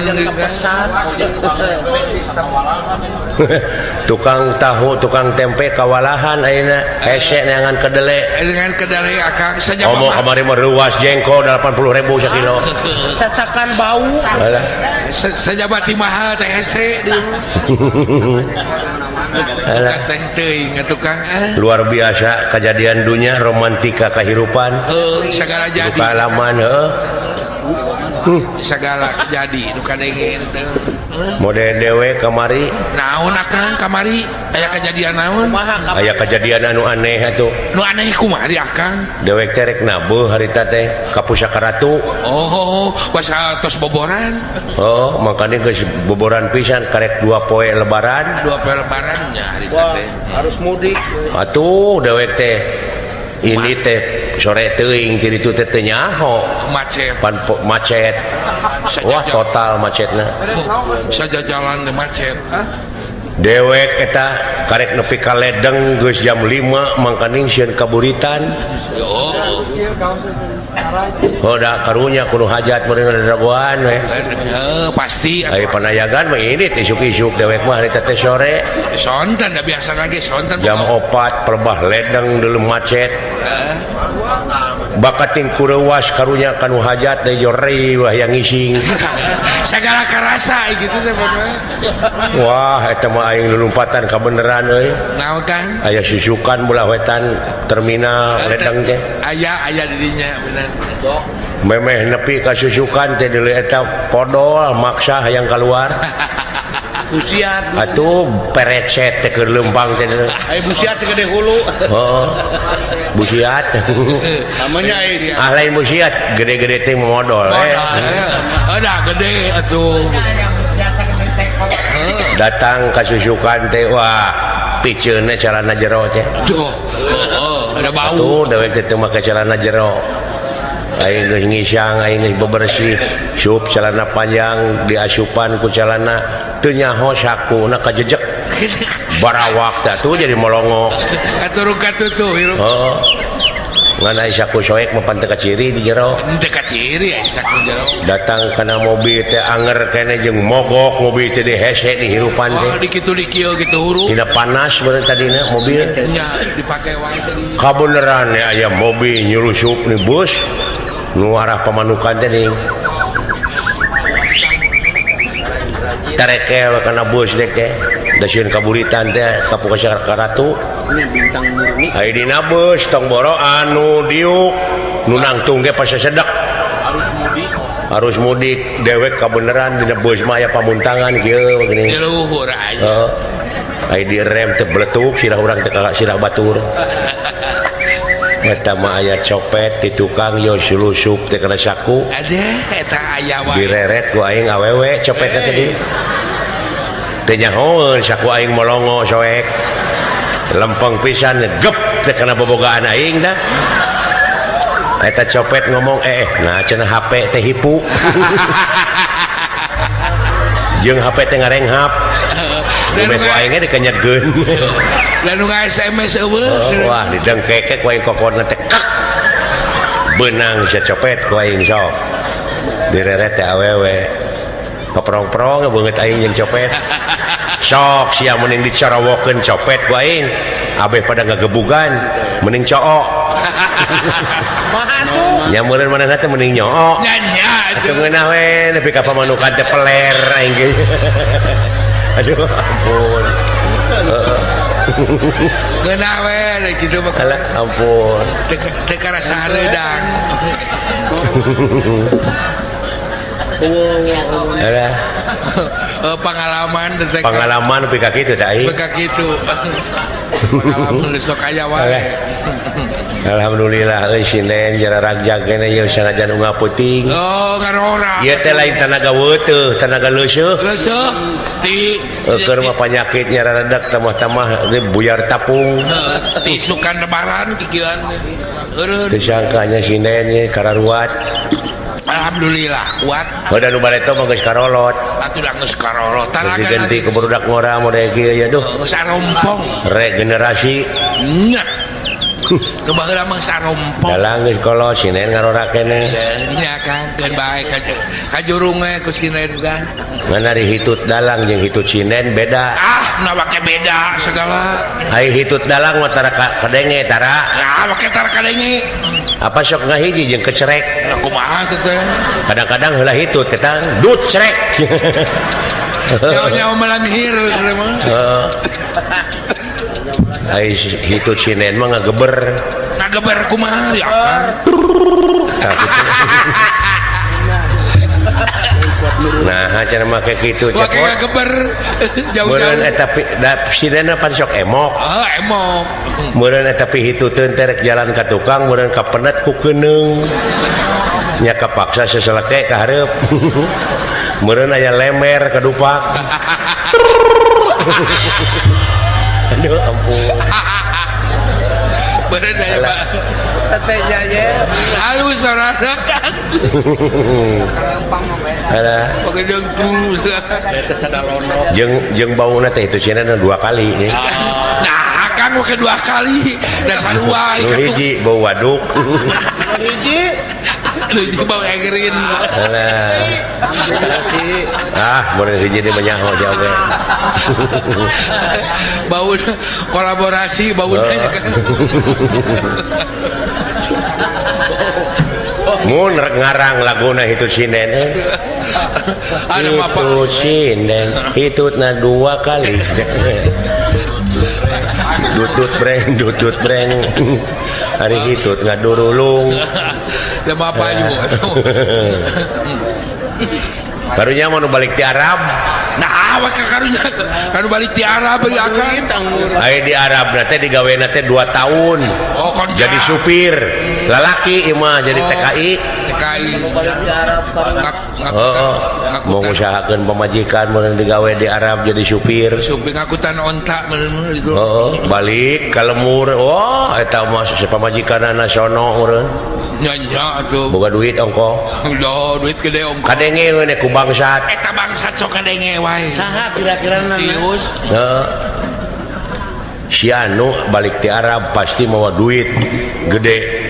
tukang tahu tukang tempe kawalahan ayeuna hese neangan kedele. Dengan kedele Akang saja. Omo kamari mah reuas jengkol 80.000 sakilo. Cacakan bau. Sajabati mahal teh hese. Teh teuing atuh Kang. Luar biasa kejadian dunia romantika kehidupan. Heuh sagala jadi. Pengalaman heuh. Segala jadi nu kadenge teh. Mode dewe kamari. Naon Akang kamari? Aya kejadian naon? Aya kejadian anu aneh atuh. Nu aneh kumaha di Akang? Dewek teh rek nabeuh harita teh ka Pusaka Ratu. Oh, basa tos boboran. Oh, makanya geus boboran pisan karek 2 poe lebaran. 2 poe lebaran nya harita teh. Harus mudik. Atuh dewek teh ini teh sore teuing ti ditu teh teu nyaho. Macet. Pan macet. Wah, total macetna. Saja jalan teh macet. Dewek eta karek nepi ka Ledeng geus jam 5 mangkaning sieun kaburitan. Oh. Oh da karunya kudu hajat meureun dagoan we. Heuh pasti. Aya panayagan mah ini isuk-isuk dewek mah harita teh sore. Sonten da biasa lagi sonten. Jam 4 perbah ledeng deuleu macet. Bakating kureuwas karunya kanu hajat deui jori wah yang ngising. Sagala karasa gitu teh pokona. Wah eta mah aing lulumpatan kabeneran euy. Naon Kang? Aya susukan belah wetan terminal ledeng teh. Aya aya di dinya bener. Memeh nepi ka susukan teh deuleu eta podol maksa hayang kaluar. Busiat atuh perecet teh keur leumpang teh. Aya busiat segede hulu. Heeh. Busiat. Namanya aya. Ah lain busiat gede-gede teh modol eh. Udah gede atuh. Datang ka susukan teh wah piceunna calana jero teh. Duh, heeh, ada bau. Atuh dewek teh teu make calana jero. Aing geus ngisang, aing geus bebersih, sup celana panjang diasupan ku celana teu nyaho sakuna kajejek. Barawak teh atuh jadi molongok. Katurung katutuh hirup. Heeh. Ngan ai saku soek mah pan teu kaciri di jero. Teu kaciri ai saku jero. Datang kana mobil teh anger keneh jeung mogok mobil teh dihese di hirupan teh. Oh, di kitu di kieu kitu huruf. Dina panas beureun tadina mobil. Nya dipake wae tadi. Kabeneran ya aya mobil nyulusup ni bus. Nu arah pamanukan teh ning. Tarekel kana bus dek teh. Da sieun kaburitan teh ka Karatu. Bintang murni. Ai dina bus tong boro anu diuk nu nangtung ge pasasedek. Arus mudik. Arus mudik dewek kabeneran dina bus mah aya pamuntangan kieu geuning. Di luhur aja. Heeh. Ai direm teh beletuk sirah urang teh ka sirah batur. Eta mah aya copet di tukang yo sulusup teh kana saku. Ade eta aya wae. Direret ku aing awewe copet teh tadi. Teu nyahoeun saku aing molongo soek. Lempeng pisan gep teh kana bobogaan aing dah. Eta copet ngomong nah cenah HP teh hipu. Jeung HP teh ngarenghap. Duit ku aing ge dikenyegeun. Dan nu SMS eueuh. Oh, wah didengkeke ku aing kokona teh kak. Beunang sia copet ku aing sok. Direret teh awewe. Paprong-prong beungeut aing jeung copet. Sok sia mending dicarawokeun copet ku aing. Abeh pada ngagebugan mending cook. Maha tuh. Nya meureun manehna teh mending nyook. Nya nya atuh ngeunah we nepi ka pamanukan teh peler aing ge. Aduh ampun. Ngeunah we kitu mah. Alah ampun. Teu karasa hareudang. Alah. Pengalaman teh. Pengalaman nepi ka kitu teh aing. Nepi ka kitu. Pengalaman sok aya wae. Alhamdulillah euy sinden jara ragjag keneh ieu sanajan unggal peuting. Oh, ngarora. Ieu teh lain tanaga weuteuh, tanaga leuseuh. Leuseuh ti keur mah panyakit nyararedak tamah-tamah buyar tapung. Ti sukan lebaran kikieuan. Eureun. Teu sangkanya sinden ye kararuat. Alhamdulillah kuat. Udah nu bareto mah geus karolot. Atuh da geus karolot. Taraga ganti ke budak ngora model kieu ya duh. Geus arompong. Regenerasi. Nya. Nu baheula mah sarompong. Dalang geus kolot sinen ngarora keneh. Nya kan keun bae ka jurung we ku sinen kan. Ngan ari hitut dalang jeung hitut sinen beda. Ah, nah make beda segala. Ai hitut dalang mah tara kadenge tara. Nah, make tara kadenge. Apa sok ngahiji jeung kecerek. Nah, kumaha teh teh? Kadang-kadang heula hitut ketang dut cerek. Nyawa-nyawa melanghir mah. Heeh. Ai hitut sinen mah ngageber. Ngageber kumaha ya akar. Nah, cara make kitu cek. Make ngageber jauh-jauh. Meureun eta sinen pan sok emok. Heeh, emok. Meureun eta pihituteun teh rek jalan ka tukang meureun kapenet ku keuneung. Nya kapaksa seseleke ka hareup. Meureun aya lemer kadupak. Aduh ampun. Meureun aya Pak. Tetehnya ye. Halus sorana kan. Alah. Jeung jeung bauna teh itu cenah dua kali nih. Nah, Akang mah kedua kali da sarua Nu hiji bau waduk. Hiji. Nu hiji bau egrin. Alah. Ah, mun hiji di menyaho jauh. Bau kolaborasi bau kan. Mun rek ngarang laguna itu sinden. Itu sinden, hitutna dua kali. Dutut breng, dutut breng. Hari hitut ngadurulung. Da apa ibu? Karunya mau balik di Arab. Nah, awak karunya kanu balik di Arab ya kan. Aya di Arab teh digawena teh 2 tahun. Oh, jadi supir. Lalaki ieu mah jadi TKI. TKI. Heeh. Mau ngusahakeun pamajikan mun digawe di Arab jadi supir. Supir ngakutan onta meureun itu. Heeh, balik ka lemur. Wah, eta mah pamajikanna sono meureun. Nya atuh. Boga duit ongko. Duh, duit gede ongko. Kadenge we ku bangsat. Eta bangsat sok kadenge wae. Saha kira-kira Sius? Heeh. Si anu balik ti Arab pasti mawa duit gede.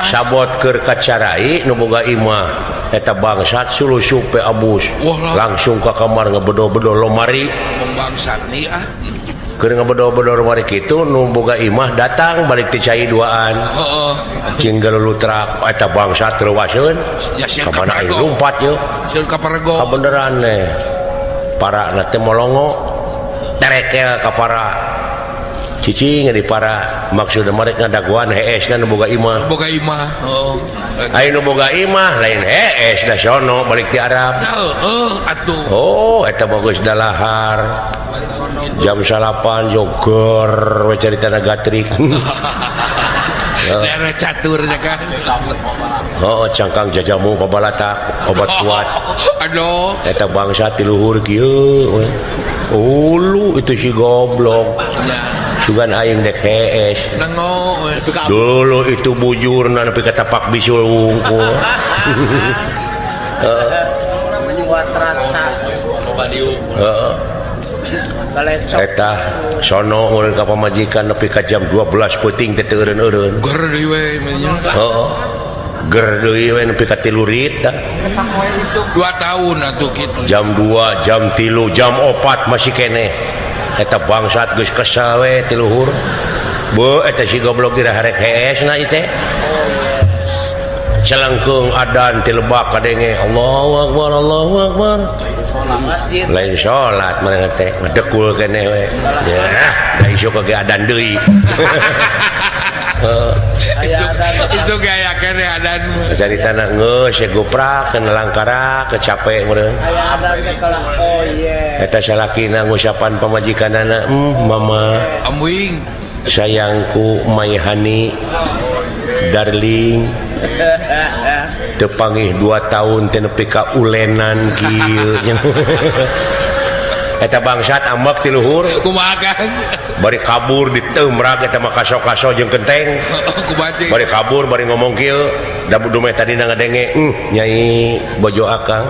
Sabot keur kacarai nu boga imah eta bangsat sulusup pe abus. Langsung ka kamar ngebedo-bedo lomari. Bangsat nih ah. Keur ngebedo-bedo lomari kitu nu boga imah datang balik ti cai duaan. Heeh. Cing galulutrak eta bangsat reuwaseun. Ya ka mana aing lumpat yeuh. Sieun ka parego. Kabeneran teh. Parana teh molongo terekel ka para cicing di para maksudna mereka ngadaguan hees na nu boga imah. Boga imah. Heeh. Aya nu boga imah lain hees da sono balik ti Arab. Heeh atuh. Oh, eta bagus dalahar. Jam 8 jogor we carita gatrik. Daerah catur nya kan. Oh, cangkang jajamu pabalatak obat kuat. Aduh. Eta bangsa ti luhur kieu we. Ulu itu si goblok. Sugan aing dek hees. Nengo dulu itu bujurna nepi ka tapak bisul wungkul. Heeh. Heeh. Eta sono urang ka pamajikan nepi ka jam 12 peuting teh teu eureun-eureun. Ger deui we nya. Heeh. Ger deui we nepi ka 3 rit tah. 2 tahun atuh kitu. Jam 2, jam 3, jam 4 masih keneh. Eta bangsat geus kesel we ti luhur. Beuh eta si goblok dira harek hees na ieu teh. Celengkeung adan ti lebak kadenge Allahu akbar Allahu akbar. Lain salat mereka teh ngedekul keneh we. Ya, da isuk ge adan deui. Isuk ge aya keneh adan. Caritana geus ye goprak kana langkara kecape meureun. Aya adan teh kalah oh ye. Eta salakina ngusapan pamajikanana, mama. Amwing. Sayangku my honey darling. Tepangih 2 tahun teh nepi ka ulenan kieu. Eta bangsat ambek ti luhur. Kumaha kan? Bari kabur diteumrak eta mah kaso-kaso jeung kenteng. Bari kabur bari ngomong kieu, da dumeh tadina ngadenge, nyai bojo akang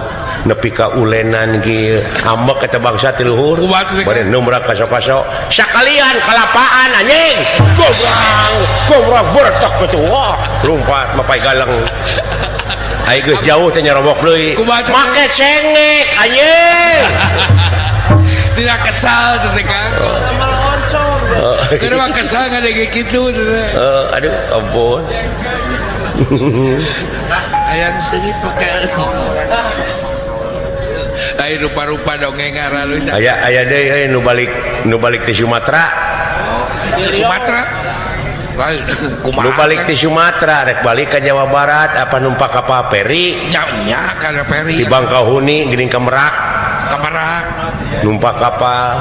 nepi ka ulenan kieu. Ambek eta bangsat ti luhur. Bari neumrak kaso-kaso, sakalian kalapaan anjing. Gobrang, gobrang bertek kitu. Wah, lumpat mapai galeng. Ai geus jauh teh nyarobok deui. Make cengek anjing. Tidak kesal teh Kang. Keur mah kesal ngadenge kitu teh. Aduh ampun. Hayang seungit make. Lain rupa-rupa dongeng aralus. Aya aya deui euy nu balik ti Sumatera. Sumatera. Nu balik ti Sumatera rek balik ka Jawa Barat apa numpak kapal peri? Nya kana peri. Di Bangkahuni geuning ka Merak. Ka Merak. Numpak kapal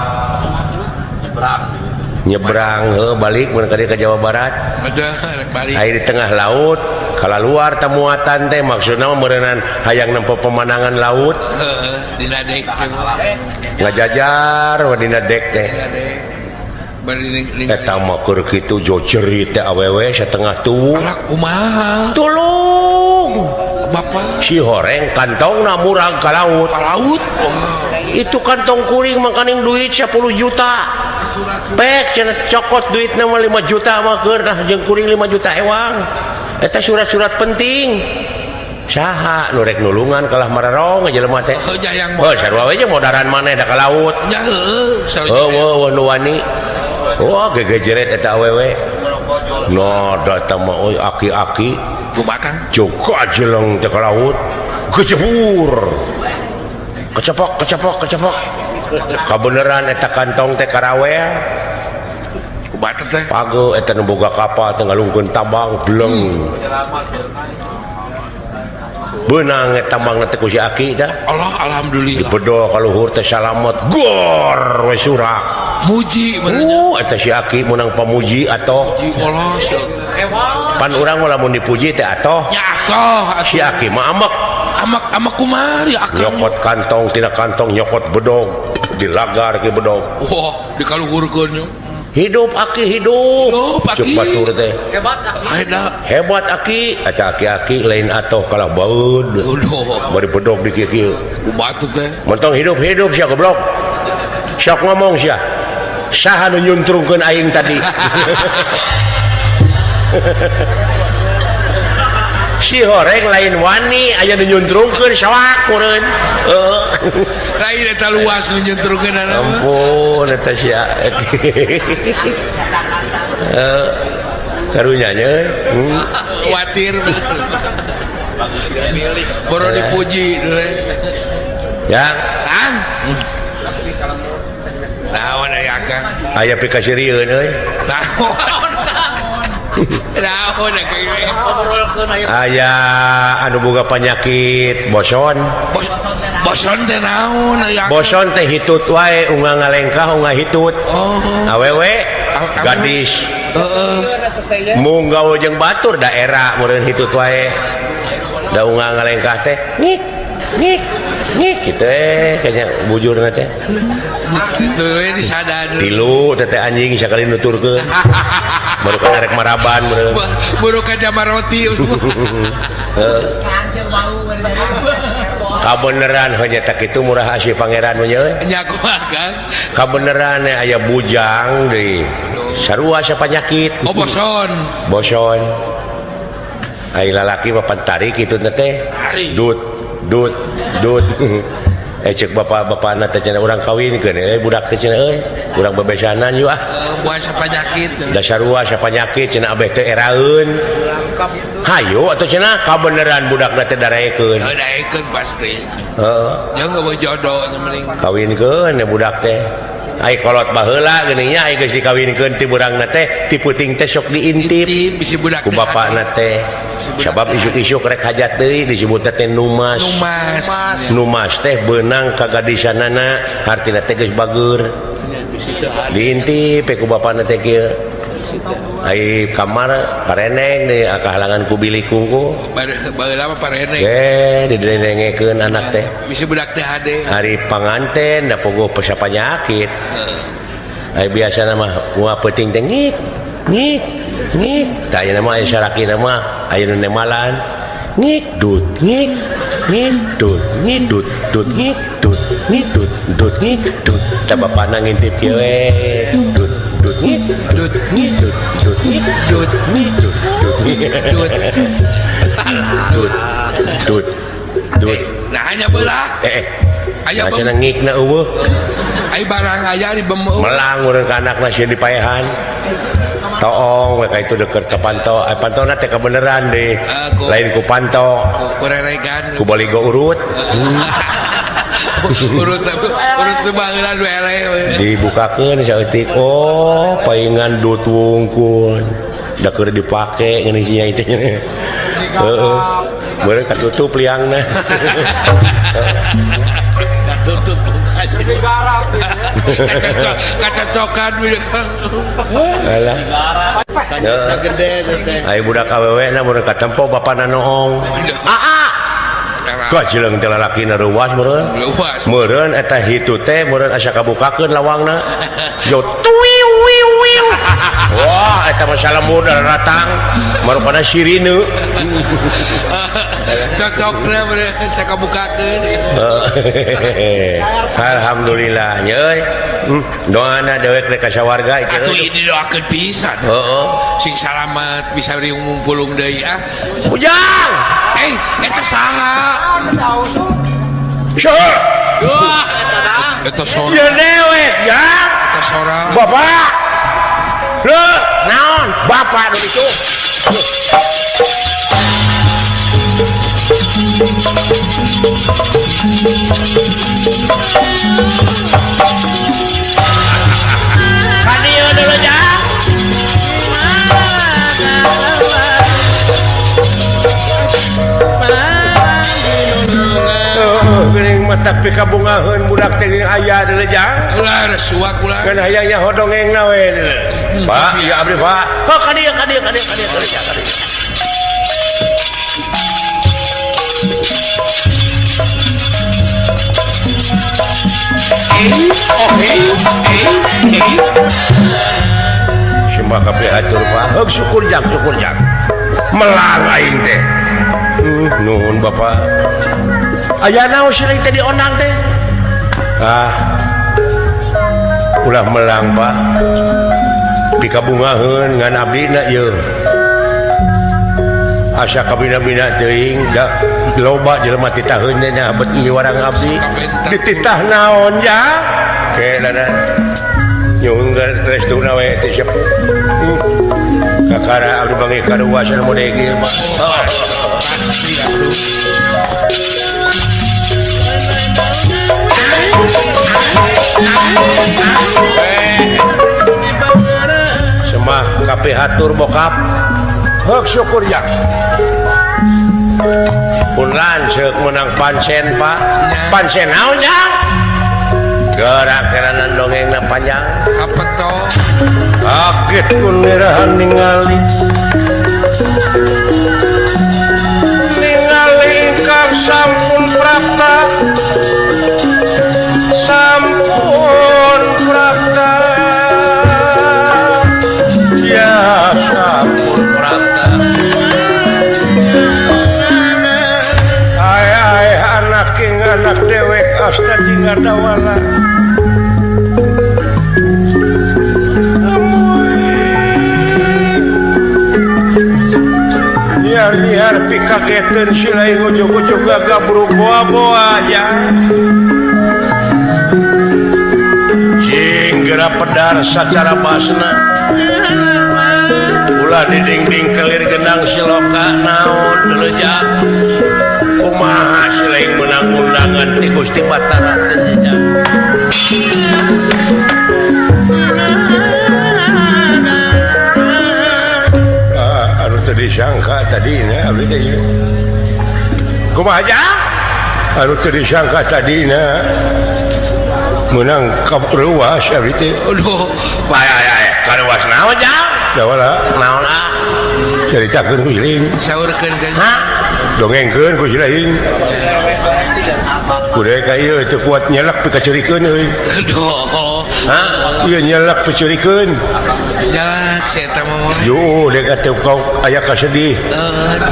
nyebrang heuh balik mun ka dieu ka Jawa Barat. Rek balik. Aya di tengah laut kalaluar temuatan teh maksudna mah meureunnan hayang nempo pemandangan laut. Heeh, dina dek ngajajar we dina dek teh. Eta mah keur kitu jojerit teh awewe satengah tuwuh. Alak kumaha? Tulung. Bapak si horeng kantongna murag ka laut. Ka laut. Oh. Itu kantong kuring makaning duit 10 juta. Pek cenah cokot duitna mah 5 juta mah keur nah jeung kuring 5 juta ewang. Eta surat-surat penting. Saha nu rek nulungan kalah mararong jelema teh. Heuh sarua we jeung modaran maneh da ka laut. Nya heueuh sarua. Heueuh nu wani. Wah gegejeret eta awewe. No datang mah euy aki-aki kumaha Kang? Joko jeleng teh ka laut. Kecebur. Kecepok kecepok kecepok. Kabeneran eta kantong teh karawel. Kumaha teh? Pago eta nu boga kapal teh ngalungkeun tambang bleng. Beunang eta tambang teh ku si aki teh. Allah alhamdulillah. Dibedol ka luhur teh salamet. Gor we surak. Muji benernya. Eta si aki menang pamuji atoh. Allah pan urang mah lamun dipuji teh atoh. Ya atoh. Si aki mah amek. Amek amek kumaha ya akang. Nyokot kantong tina kantong nyokot bedog dilagar ke bedog. Wah, dikaluhurkeun nya. Hidup aki hidup. Hidup aki. Cuk batur teh. Hebat aki. Hebat aki. Eta aki-aki lain atoh kalah baeud. Bari bedog di kieu-kieu. Kumaha teh? Mentong hidup-hidup sia goblok. Sok ngomong sia. Saha nu nyuntrungkeun aing tadi. Si horeng lain wani aya nu nyuntrungkeun sawak meureun. Heeh. Lain eta luas nu nyuntrungkeun. Ampun eta sia. Heeh. Karunya nya. Kuatir. Boro dipuji. Ya. Kang. Naon aya Kang? Aya pikasirieun euy. Naon? Naon aya anu boga penyakit boson. Boson teh naon aya? Boson teh hitut wae unga ngalengkah unga hitut. Oh. Awewe gadis. Heeh. Mung gaul jeung batur daerah meureun hitut wae. Da unga ngalengkah teh ngik ngik ngik kitu kayaknya bujurna teh. Kitu we disadar. Tilu teh anjing sakali nuturkeun. Baru kana rek maraban meureun. Baru ka jamaroti. Heeh. Kabeneran heuh nya teh kitu murah asih pangeran mah nya euy. Nya kumaha Kang? Kabeneran aya bujang deui. Sarua sapanyakit. Oh boson. Boson. Ai lalaki mah pantarik kitu teh. Dut dut dut. Cek bapak-bapakna teh cenah urang kawinkeun budak teh cenah euy urang bebesanan yeuh ah. Buah sapanyakit. Da sarua sapanyakit cenah abeh teh eraeun. Hayu atuh cenah kabeneran budakna teh daraekeun. Daraekeun pasti. Heeh. Jeung eueuh jodoh mending. Kawinkeun budak teh. Ai kolot baheula geuning nya ai geus dikawinkeun ti burangna teh ti puting teh sok diintip. Bisi budak ku bapakna teh. Sabab isuk-isuk rek hajat deui disebutna teh numas. Numas. Numas teh beunang ka gadisanana hartina teh geus bageur. Diintip ku bapakna teh kieu. Ai kamar pareneng deui kahalangan ku bilik kungku. Baheula mah pareneng. Didenengekeun anak teh. Bisi budak teh hade. Ari panganten da pogo penyakit. Ai biasana mah gua peuting teh ngik ngik ngik. Tah ayeuna mah aya salakina mah aya nu nemalan. Ngik dut ngik ngik dut ngik dut dut ngik dut ngik dut dut ngik dut. Tah bapana ngintip kieu we. Dut dut ngik dut ngik dut dut ngik dut ngik dut dut dut dut dut dut. Nah hanya belah. Aya cenah ngikna eueuh. Ai barang aya di bemeu. Melang urang ka anakna sieun dipaehan. Toong we ka itu deukeut ka panto. Ai pantona teh kabeneran deui. Lain ku panto. Ku reregan. Ku baligo urut. Urut urut teh baheula nu eleh we. Dibukakeun saeutik. Oh, paingan dut wungkul. Da keur dipake ngeuni sia itu. Heeh. Meureun katutup liangna. Katutup digarap. Kacocokan Alah. Gede teh. Ai budak awewe na meureun katempo bapana noong. Aa. Kajeleng teh lalakina reuwas meureun. Meureun eta hitu teh meureun asa kabukakeun lawangna. Yo tuiu wiu wiu. Wah, Eta masalah modal ratang marukana sirine. Cocokna bre sakabukakeun. Alhamdulillah nya euy. Doana dewek rek ka sawarga ieu. Atuh ieu didoakeun pisan. Heeh. Sing salamet bisa riung pulung deui ah. Ujang. Eta saha? Syuh. Duh, eta dang. Eta sora. Ya dewek, jang. Eta sora. Bapak. Leuh, naon? Bapak nu ditu. Kadieu dulu jang. Geuning mata pikabungaheun budak teh geuning aya deuleu jang. Ulah resuak ulah. Kan hayang nya hodongengna we deuleu. Pak, ya abdi Pak. Oh kadieu kadieu kadieu kadieu kadieu kadieu. Sembah kabeh hatur Pak. Heug syukur jang syukur jang. Melang aing teh. Nuhun Bapak. Aya naon seuring teh diondang teh? Ah. Ulah melang Pak. Pikabungaheun ngan abdina ieu. Asa kabina-bina teuing da loba jelema titaheun nya bet miwarang abdi. Dititah naon ya? Ke dana. Nyuhun restuna we teh sepuh. Kakara abdi panggih karuasan mode ieu mah. Semah kabeh hatur bokap. Heuk syukur ya. Pun lanceuk menang pancen Pak. Pancen naon jang? Gerak keranan dongengna panjang. Kapeto. Kaget kun nirahan ningali. Ningali ingkang sampun prapta. Sampun prapta. Ya sampun prapta. Ai ai anak ing anak dewek asta jingga dawala. Nyiar-nyiar pikageteun si lain ujug-ujug gagabrug boa-boa ya. Cing geura pedar sacara basna. Ulah didingding kelir genang siloka naon deuleu jang. Kumaha si lain meunang undangan ti Gusti Batara teh jang. Anu teu disangka tadina abdi teh ieu. Kumaha jang? Anu teu disangka tadina meunang karuas abdi teh. Aduh, ay ay ay, karuas naon jang? Dawala naon ah? Caritakeun ku siling. Saurkeun ka. Hah? Dongengkeun ku siling. Kudu ka ieu teu kuat nyelak pikaceurikeun euy. Aduh. Hah? Ieu nyelak picurikeun. Jalak si eta mah. Yuh, dek atuh kau aya kasedih.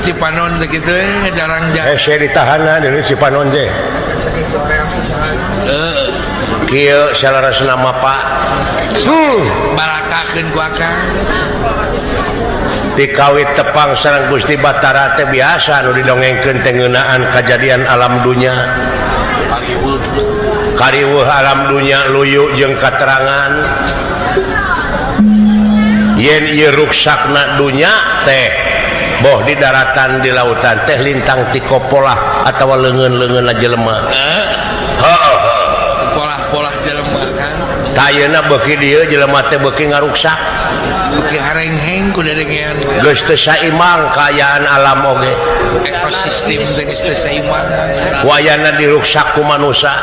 Cipanon teh kitu jarang jarang. Hese ditahanan deui Cipanon teh. Heeh. Kieu salarasna mah Pak. Barakakeun ku akang. Tikawit tepang sareng Gusti Batara teh biasa nu didongengkeun teh ngeunaan kajadian alam dunya. Kariweuh alam dunya luyu jeung katerangan. Yen ieu ruksakna dunya teh boh di daratan di lautan teh lintang ti kopolah atawa leungeun-leungeunna jelema. Heeh. Polah-polah jelema kan. Tayeuna beuki dieu jelema teh beuki ngaruksak. Beuki harengheng ku dedengean. Geus teu saimang kaayaan alam oge. Ekosistem teh geus teu saimang. Wayana diruksak ku manusa.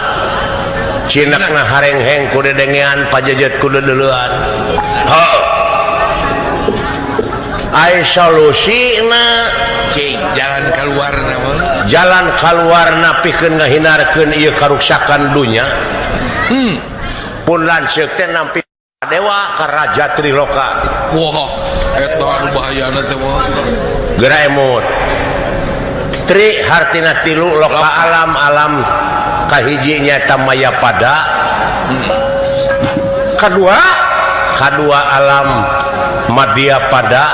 Cinakna harengheng ku dedengean pajejet ku deuleuan. Heuh. Ai solusina cing jalan kaluarna mah. Jalan kaluarna pikeun ngahindarkeun ieu karuksakan dunya. Pun lanceuk teh nampi Dewa ka Raja Triloka. Wah, eta anu bahayana teh mah. Geura emut. Tri hartina tilu loka alam alam kahiji nyaeta Mayapada. Kadua alam Madyapada,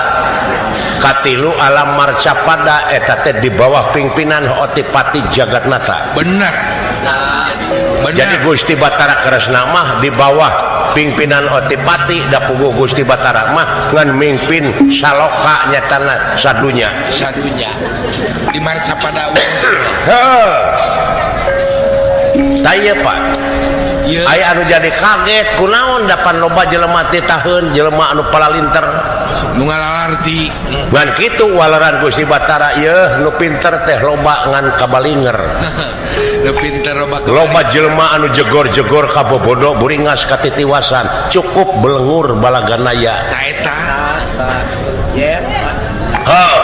katilu alam Marcapada eta teh di bawah pimpinan Otipati Jagatnata. Bener. Bener. Jadi Gusti Batara Kresna mah di bawah pimpinan Otipati da puguh Gusti Batara mah ngan mimpin saloka nyatana sadunya. Sadunya. Di Marcapada. Heeh. Tah ieu Pak. Aya anu jadi kaget kunaon dapan loba jelema teh taheun jelema anu palalinter nu ngalalarti. Ngan kitu waleran Gusti Batara yeuh nu pinter teh loba ngan kabalinger. Nu pinter loba loba jelema anu jegor-jegor kabobodo buringas katitiwasan cukup belengur balaganaya. Ta eta. Heuh.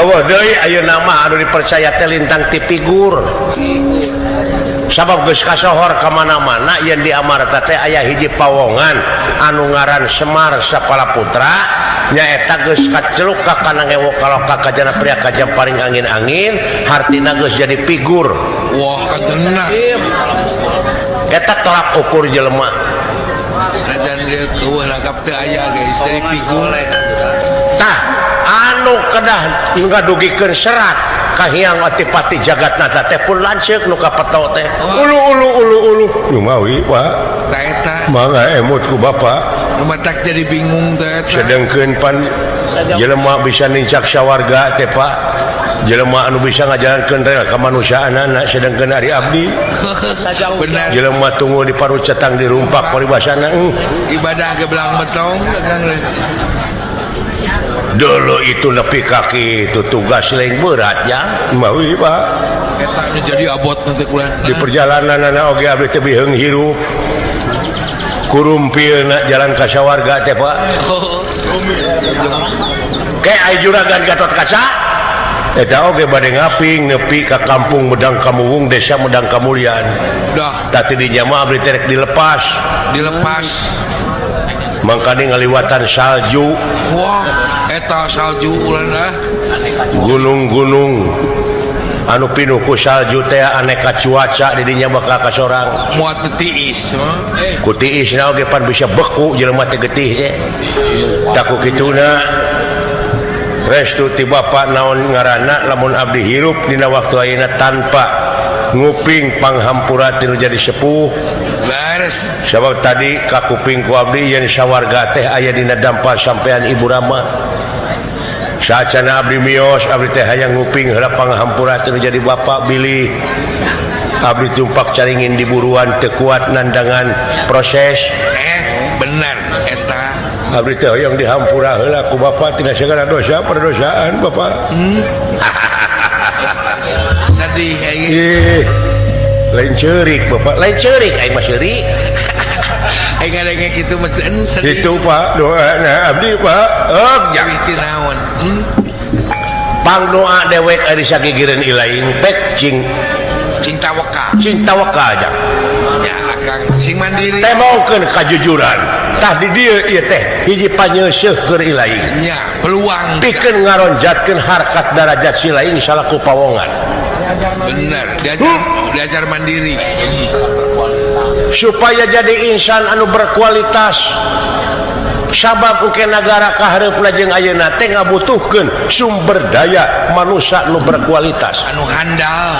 Eueuh deui ayeuna mah anu dipercaya teh lintang ti figur. Sabab geus kasohor ka mana-mana yen di Amarta teh aya hiji pawongan anu ngaran Semar Sapala Putra nyaeta geus kaceluk ka kanangewo kaloka kajana pria kajam paring angin-angin hartina geus jadi figur. Wah, katenan. Eta tolak ukur jelema. Rajan dia eueuh lagap teu aya geus jadi figur. Tah, anu kedah ngadugikeun serat Kahiyang Otipati Jagatnata teh pun lanceuk nu kapeto teh. Ulu ulu ulu ulu. Lumawi, Pak. Ta eta. Mangga emut ku Bapak. Nu matak jadi bingung teh eta. Sedengkeun pan jelema bisa nincak sawarga teh, Pak. Jelema anu bisa ngajalankeun rel kamanusiaanana sedengkeun ari abdi. Bener. Jelema tunggu di parucetang dirumpak paribasana. Ibadah gebelang betong dagang. Dulu itu nepi kaki itu tugas lain berat ya. Mawi Pak. Eta nu jadi abot nanti kulan. Di perjalanan anak oge abdi teh biheung hirup. Kurumpilna jalan ka sawarga teh Pak. Ke ai juragan Gatot Kaca. Eta oge bade ngaping nepi ka kampung Medang Kamuwung desa Medang Kamulyan. Dah. Tah ti dinya mah abdi teh rek dilepas. Dilepas. Mangkane ngaliwatan salju. Wah, eta salju ulah dah. Gunung-gunung anu pinuh ku salju teh aneka cuaca di dinya bakal kasorang. Moal teu tiis. Ku tiisna oge pan bisa beku jelema teh getih teh. Tah ku kituna restu ti bapa naon ngaranna lamun abdi hirup dina waktu ayeuna tanpa nguping panghampura ti nu jadi sepuh. Beres. Sabab tadi kakuping ku abdi yen sawarga teh aya dina dampa sampean Ibu Rama. Saacana abdi mios abdi teh hayang nguping heula panghampura teh jadi bapak bilih abdi tumpak caringin di buruan teu kuat nandangan proses. Bener eta. Abdi teh hayang dihampura heula ku bapak tina segala dosa perdosaan bapak. Sedih aing. Ih. Lain ceurik bapak, lain ceurik aing mah seurik. Aing ngadenge kitu mah sedih. Itu Pak doana abdi Pak. Jawih ti naon? Pang doa dewek ari sagigireun ilaing pek cing cing tawakal. Cing tawakal jang. Ya akang sing mandiri. Temongkeun kajujuran. Tah di dieu ieu teh hiji panyeuseuh keur ilaing. Nya, peluang. Pikeun ngaronjatkeun harkat darajat si laing salaku pawongan. Bener, diajar mandiri. Supaya jadi insan anu berkualitas. Sabab engke nagara kahareupna jeung ayeuna teh ngabutuhkeun sumber daya manusia nu berkualitas. Anu handal.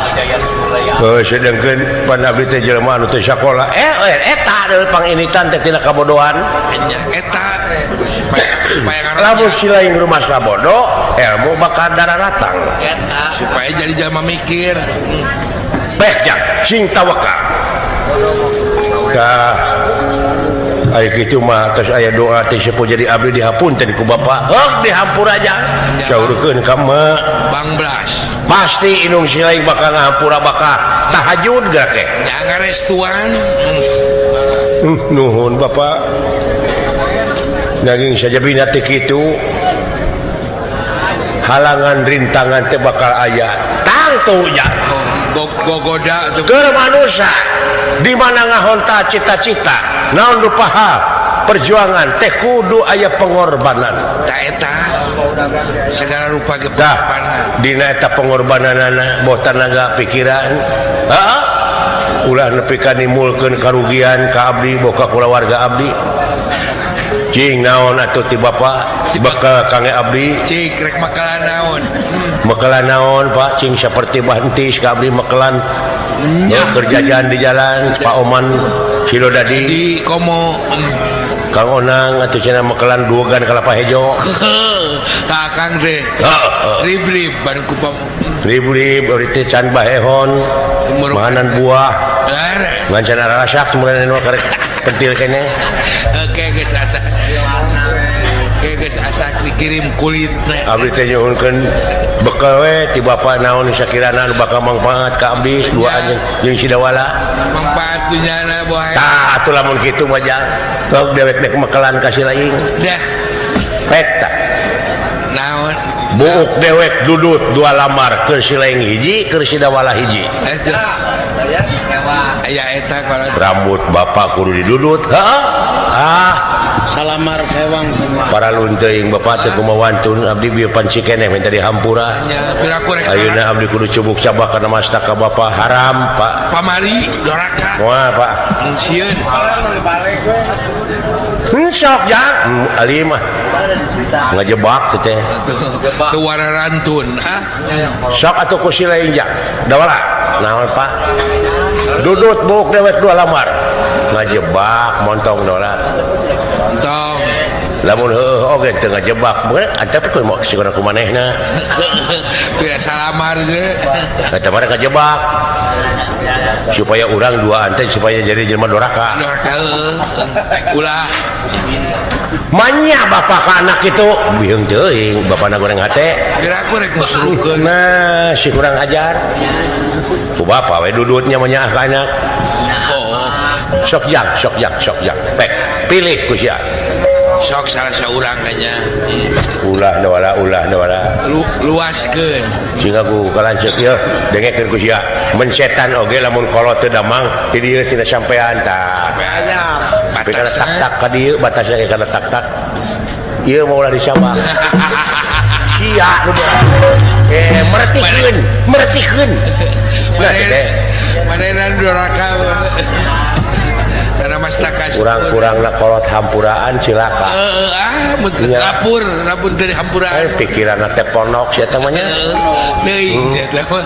Heuh, sedengkeun pan abdi teh jelema anu teu sakola. Eta deui panginitan teh tina kabodohan. Nya eta supaya lamun si lain rumasa bodoh, ilmu bakal dararatang. Supaya jadi jelema mikir. Baik jang, sing tawakal. Tah aya kitu mah tos aya doa teh sepuh jadi abdi dihapunten ku bapak. Heuk dihampura jang. Saurkeun ka emak. Bang Blas. Pasti indung si lain bakal ngahampura bakal tahajud geura teh. Nya ngarestuan. Nuhun bapak. Nanging sajabina teh kitu halangan rintangan teh bakal aya. Tangtu jang. Gogoda keur manusia di mana ngahonta cita-cita naon rupa hal Perjuangan teh kudu aya pengorbanan. Ta eta segala rupa ge Tah, pengorbanan. Dina eta pengorbananana boh tanaga pikiran. Heeh. Ulah nepi ka nimulkeun karugian ka abdi boh ka kulawarga abdi. Cing naon atuh ti bapa bekal kangge abdi. Cik rek makalan naon? Mekelan naon Pak cing seperti bantis ka abdi mekelan Nya. kerjaan di jalan Pak Oman Sidodadi Di komo Kang Onang atuh cenah mekelan duogan kalapa hejo. Ka Akang deh. Heeh. Rib-rib ban ku pam. Rib-rib ari teh can bahehon mahanan buah Lara. ngan can arasak kemudian anu karek pentil keneh. Oke geus asak. Oke geus asak dikirim kulitna. Abdi teh nyuhunkeun bekal we ti bapa naon sakirana anu bakal mangfaat ka abdi duaan jeung Sidawala. Mangfaat dunyana boh. Tah atuh lamun kitu mah jang. Sok dewek dek mekelan ka si laing. Dah Pek tah. naon? Buuk dewek dudut dua lamar keur si laing hiji keur Sidawala hiji. Eh, aya eta kalau Rambut bapak kudu didudut. Heeh. Ah, Salamar sewang para lunteuing bapak teh kumaha wantun abdi bieu panci keneh minta dihampura. nya piraku rek Ayeuna abdi kudu cubuk cabak kana masta ka bapak haram Pak. pamari doraka. Moal Pak. Sieun. Sok jang. Ali mah ngajebak teh. Tuh wararantun ah. Sok atuh ku si lain jang. Dawala. Naon Pak? Dudut buuk dewek dua lamar. Ngajebak montong dawala. Tong. Lamun heueuh oge teu ngajebak. Bukan antep kudu mau sigana ku manehna. Pira salamar ge. Eta mah ngajebak. Supaya urang duaan teh supaya jadi jelema doraka. Doraka heueuh. Ulah Manya bapak ka anak itu biheung teuing bapana goreng hate. piraku rek musrukeun. Nah, si kurang ajar. Ku bapa we dudutnya mah ka anak. Oh, Sok jang, sok jang, sok jang. Pek, pilih ku sia. sok salah saurang nya. Ulah dawala, ulah dawala. Lu luaskeun. Sing aku kalanceuk ieu dengekeun ku sia. Mensetan oge lamun kolot teu damang ti dieu tina sampean tah. Tapi kana Batasna. tak-tak ka dieu batasna ge kana tak-tak. Ieu mah ulah disabak. Sia nu berat. Meretikeun, meretikeun. Nah, teh. Manehna doraka. Karena mastaka Kurang-kurangna kolot hampuraan cilaka. Heeh, ah mun Nya. lapur, lapur dari hampuraan. Pikiranna teh ponok sia teh mah nya. Teuing sia teh mah.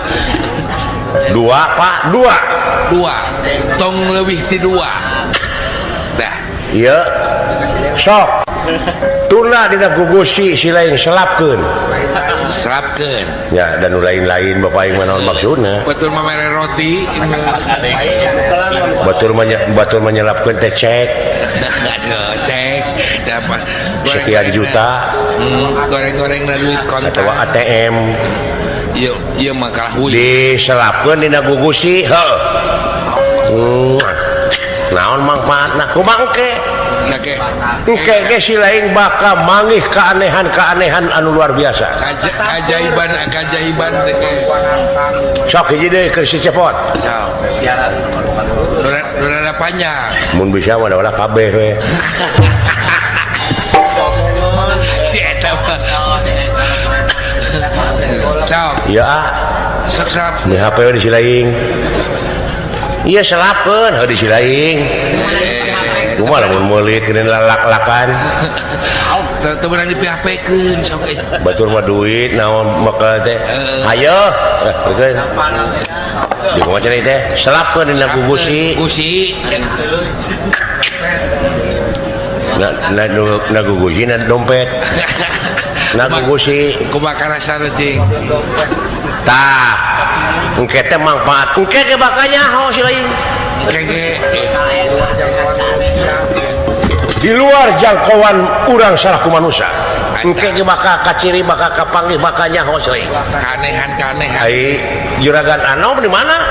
Dua, Pak, dua. Dua. Tong leuwih ti dua. Dah. Ieu sok. Tuna dina gugusi si lain selapkeun. Selapkeun. Ya, dan nu lain-lain bapak aing mah naon maksudna. Batur mah mere roti. Batur mah batur mah nyelapkeun teh cek. Aduh, cek. Dapat Sekian juta. Goreng-goreng duit kontan. Atau ATM. Ieu ieu mah kalah huy. Diselapkeun dina gugusi, heuh. Naon mangfaatna kumaha engke? Nah, ke. Engke ge si lain bakal manggih keanehan-keanehan anu luar biasa. Kajaiban, kajaiban teh ke. Sok hiji deui keur si Cepot. Sok. Dora panjang. Mun bisa mah da kabeh we. Si eta mah. Sok. Ya ah. Sok selap. Di HP we di si lain. Iya selapeun heuh di si lain. Kumaha lamun meulit geuning lalak-lakan. Teu meunang di PHP-keun sok. Batur mah duit naon maka teh. Hayo. Keun. Di kumaha cenah teh? Selapkeun dina gugusi. Gugusi. Na na na gugusi na dompet. Na gugusi. Kumaha karasana cing? Tah. Engke teh mangfaat. Engke ge bakal nyaho si lain. Engke ge. Di luar jangkauan urang salaku manusia. Engke ge bakal kaciri, bakal kapanggih, bakal nyaho si lain. Kanehan-kanehan. Ai juragan Anom di mana?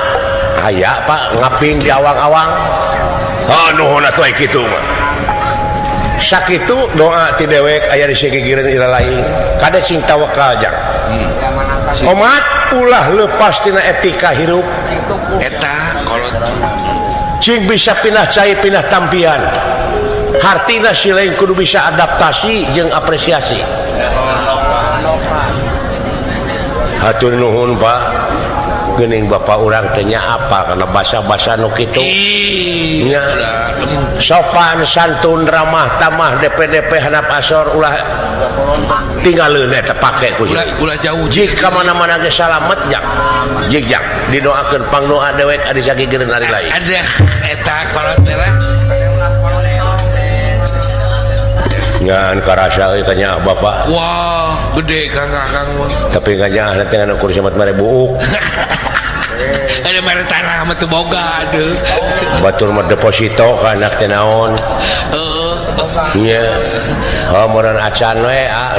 Aya Pak ngaping di awang-awang. Oh nuhun atuh ai kitu mah. Sakitu doa ti dewek aya di sigigireun ira lain. Kade sing tawakal jang. Omat ulah lepas tina etika hirup. Eta kolot cing bisa pindah cai pindah tampian. Hartina si lain kudu bisa adaptasi jeung apresiasi. Hatur nuhun Pak. Geuning bapak urang teh nya apa karena basa-basa nu kitu. Nya sopan santun ramah tamah DPDP hanap asor ulah tinggalin eta pake ku ulah jauh jika mana-mana ge salamet jak jig jak didoakeun pangdoa dewek adi sagigireun ari lain ada eta kolot teh ngan karasa euy tanya bapak. Wah gede Kang Kakang mah tapi kanyaah teh ngan ukur samat mare buuk. Ada mere tanah mah teu boga atuh batur mah deposito ka anak teh naon heeh nya oh meureun acan we ah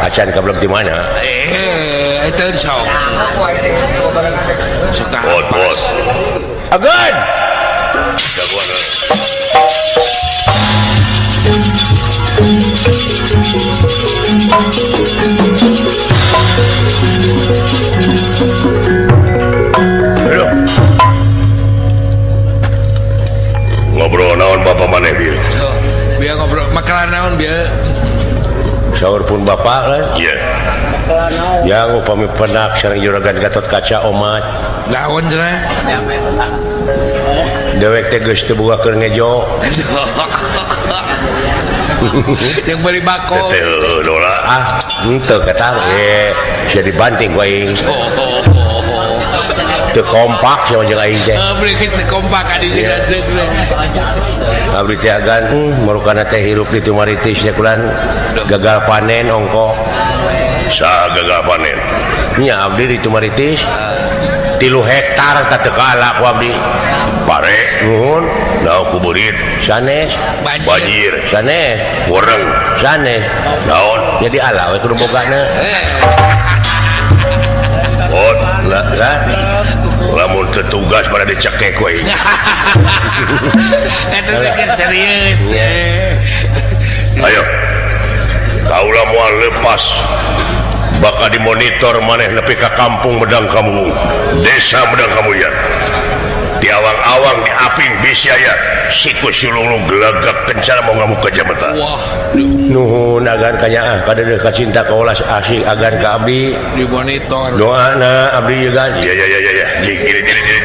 acan kablek di mana eta sok sok bos agan jagoan. Aduh. Ngobrol naon bapak maneh bieu? Bieu ngobrol makalah naon bieu? Saur pun bapak kan? Iya. Yang upami penak sareng juragan Gatot Kaca omat. Naon cenah? Dewek teh geus teu boga keur ngejo. Yang beli bako. Teh dola ah, henteu kata sia dibanting ku aing. Teu kompak sia jeung aing teh. Beli geus teu kompak adi jeung lanceuk. Abdi teh agan marukana teh hirup di Tumaritis nya kulan gagal panen ongko. Sa gagal panen. Nya abdi di Tumaritis 3 hektar teh teu kalah ku abdi. Pare nuhun naon ku beurit sanes banjir sanes goreng sanes naon jadi ala we kudu bogana bot lah lamun teu tugas pada dicekek we eta teh serius. Ayo kaula moal lepas bakal dimonitor maneh nepi ka kampung Medang Kamu desa Medang Kamuyan di awang-awang di aping bisi aya siku sulung gelagak kencana mau ngamuk ke jabatan. Wah nuhun agan kanyaah kadeuh ka cinta kaolas asik agan ka abdi di monitor doana abdi juga ya ya ya ya ya gini gini gini.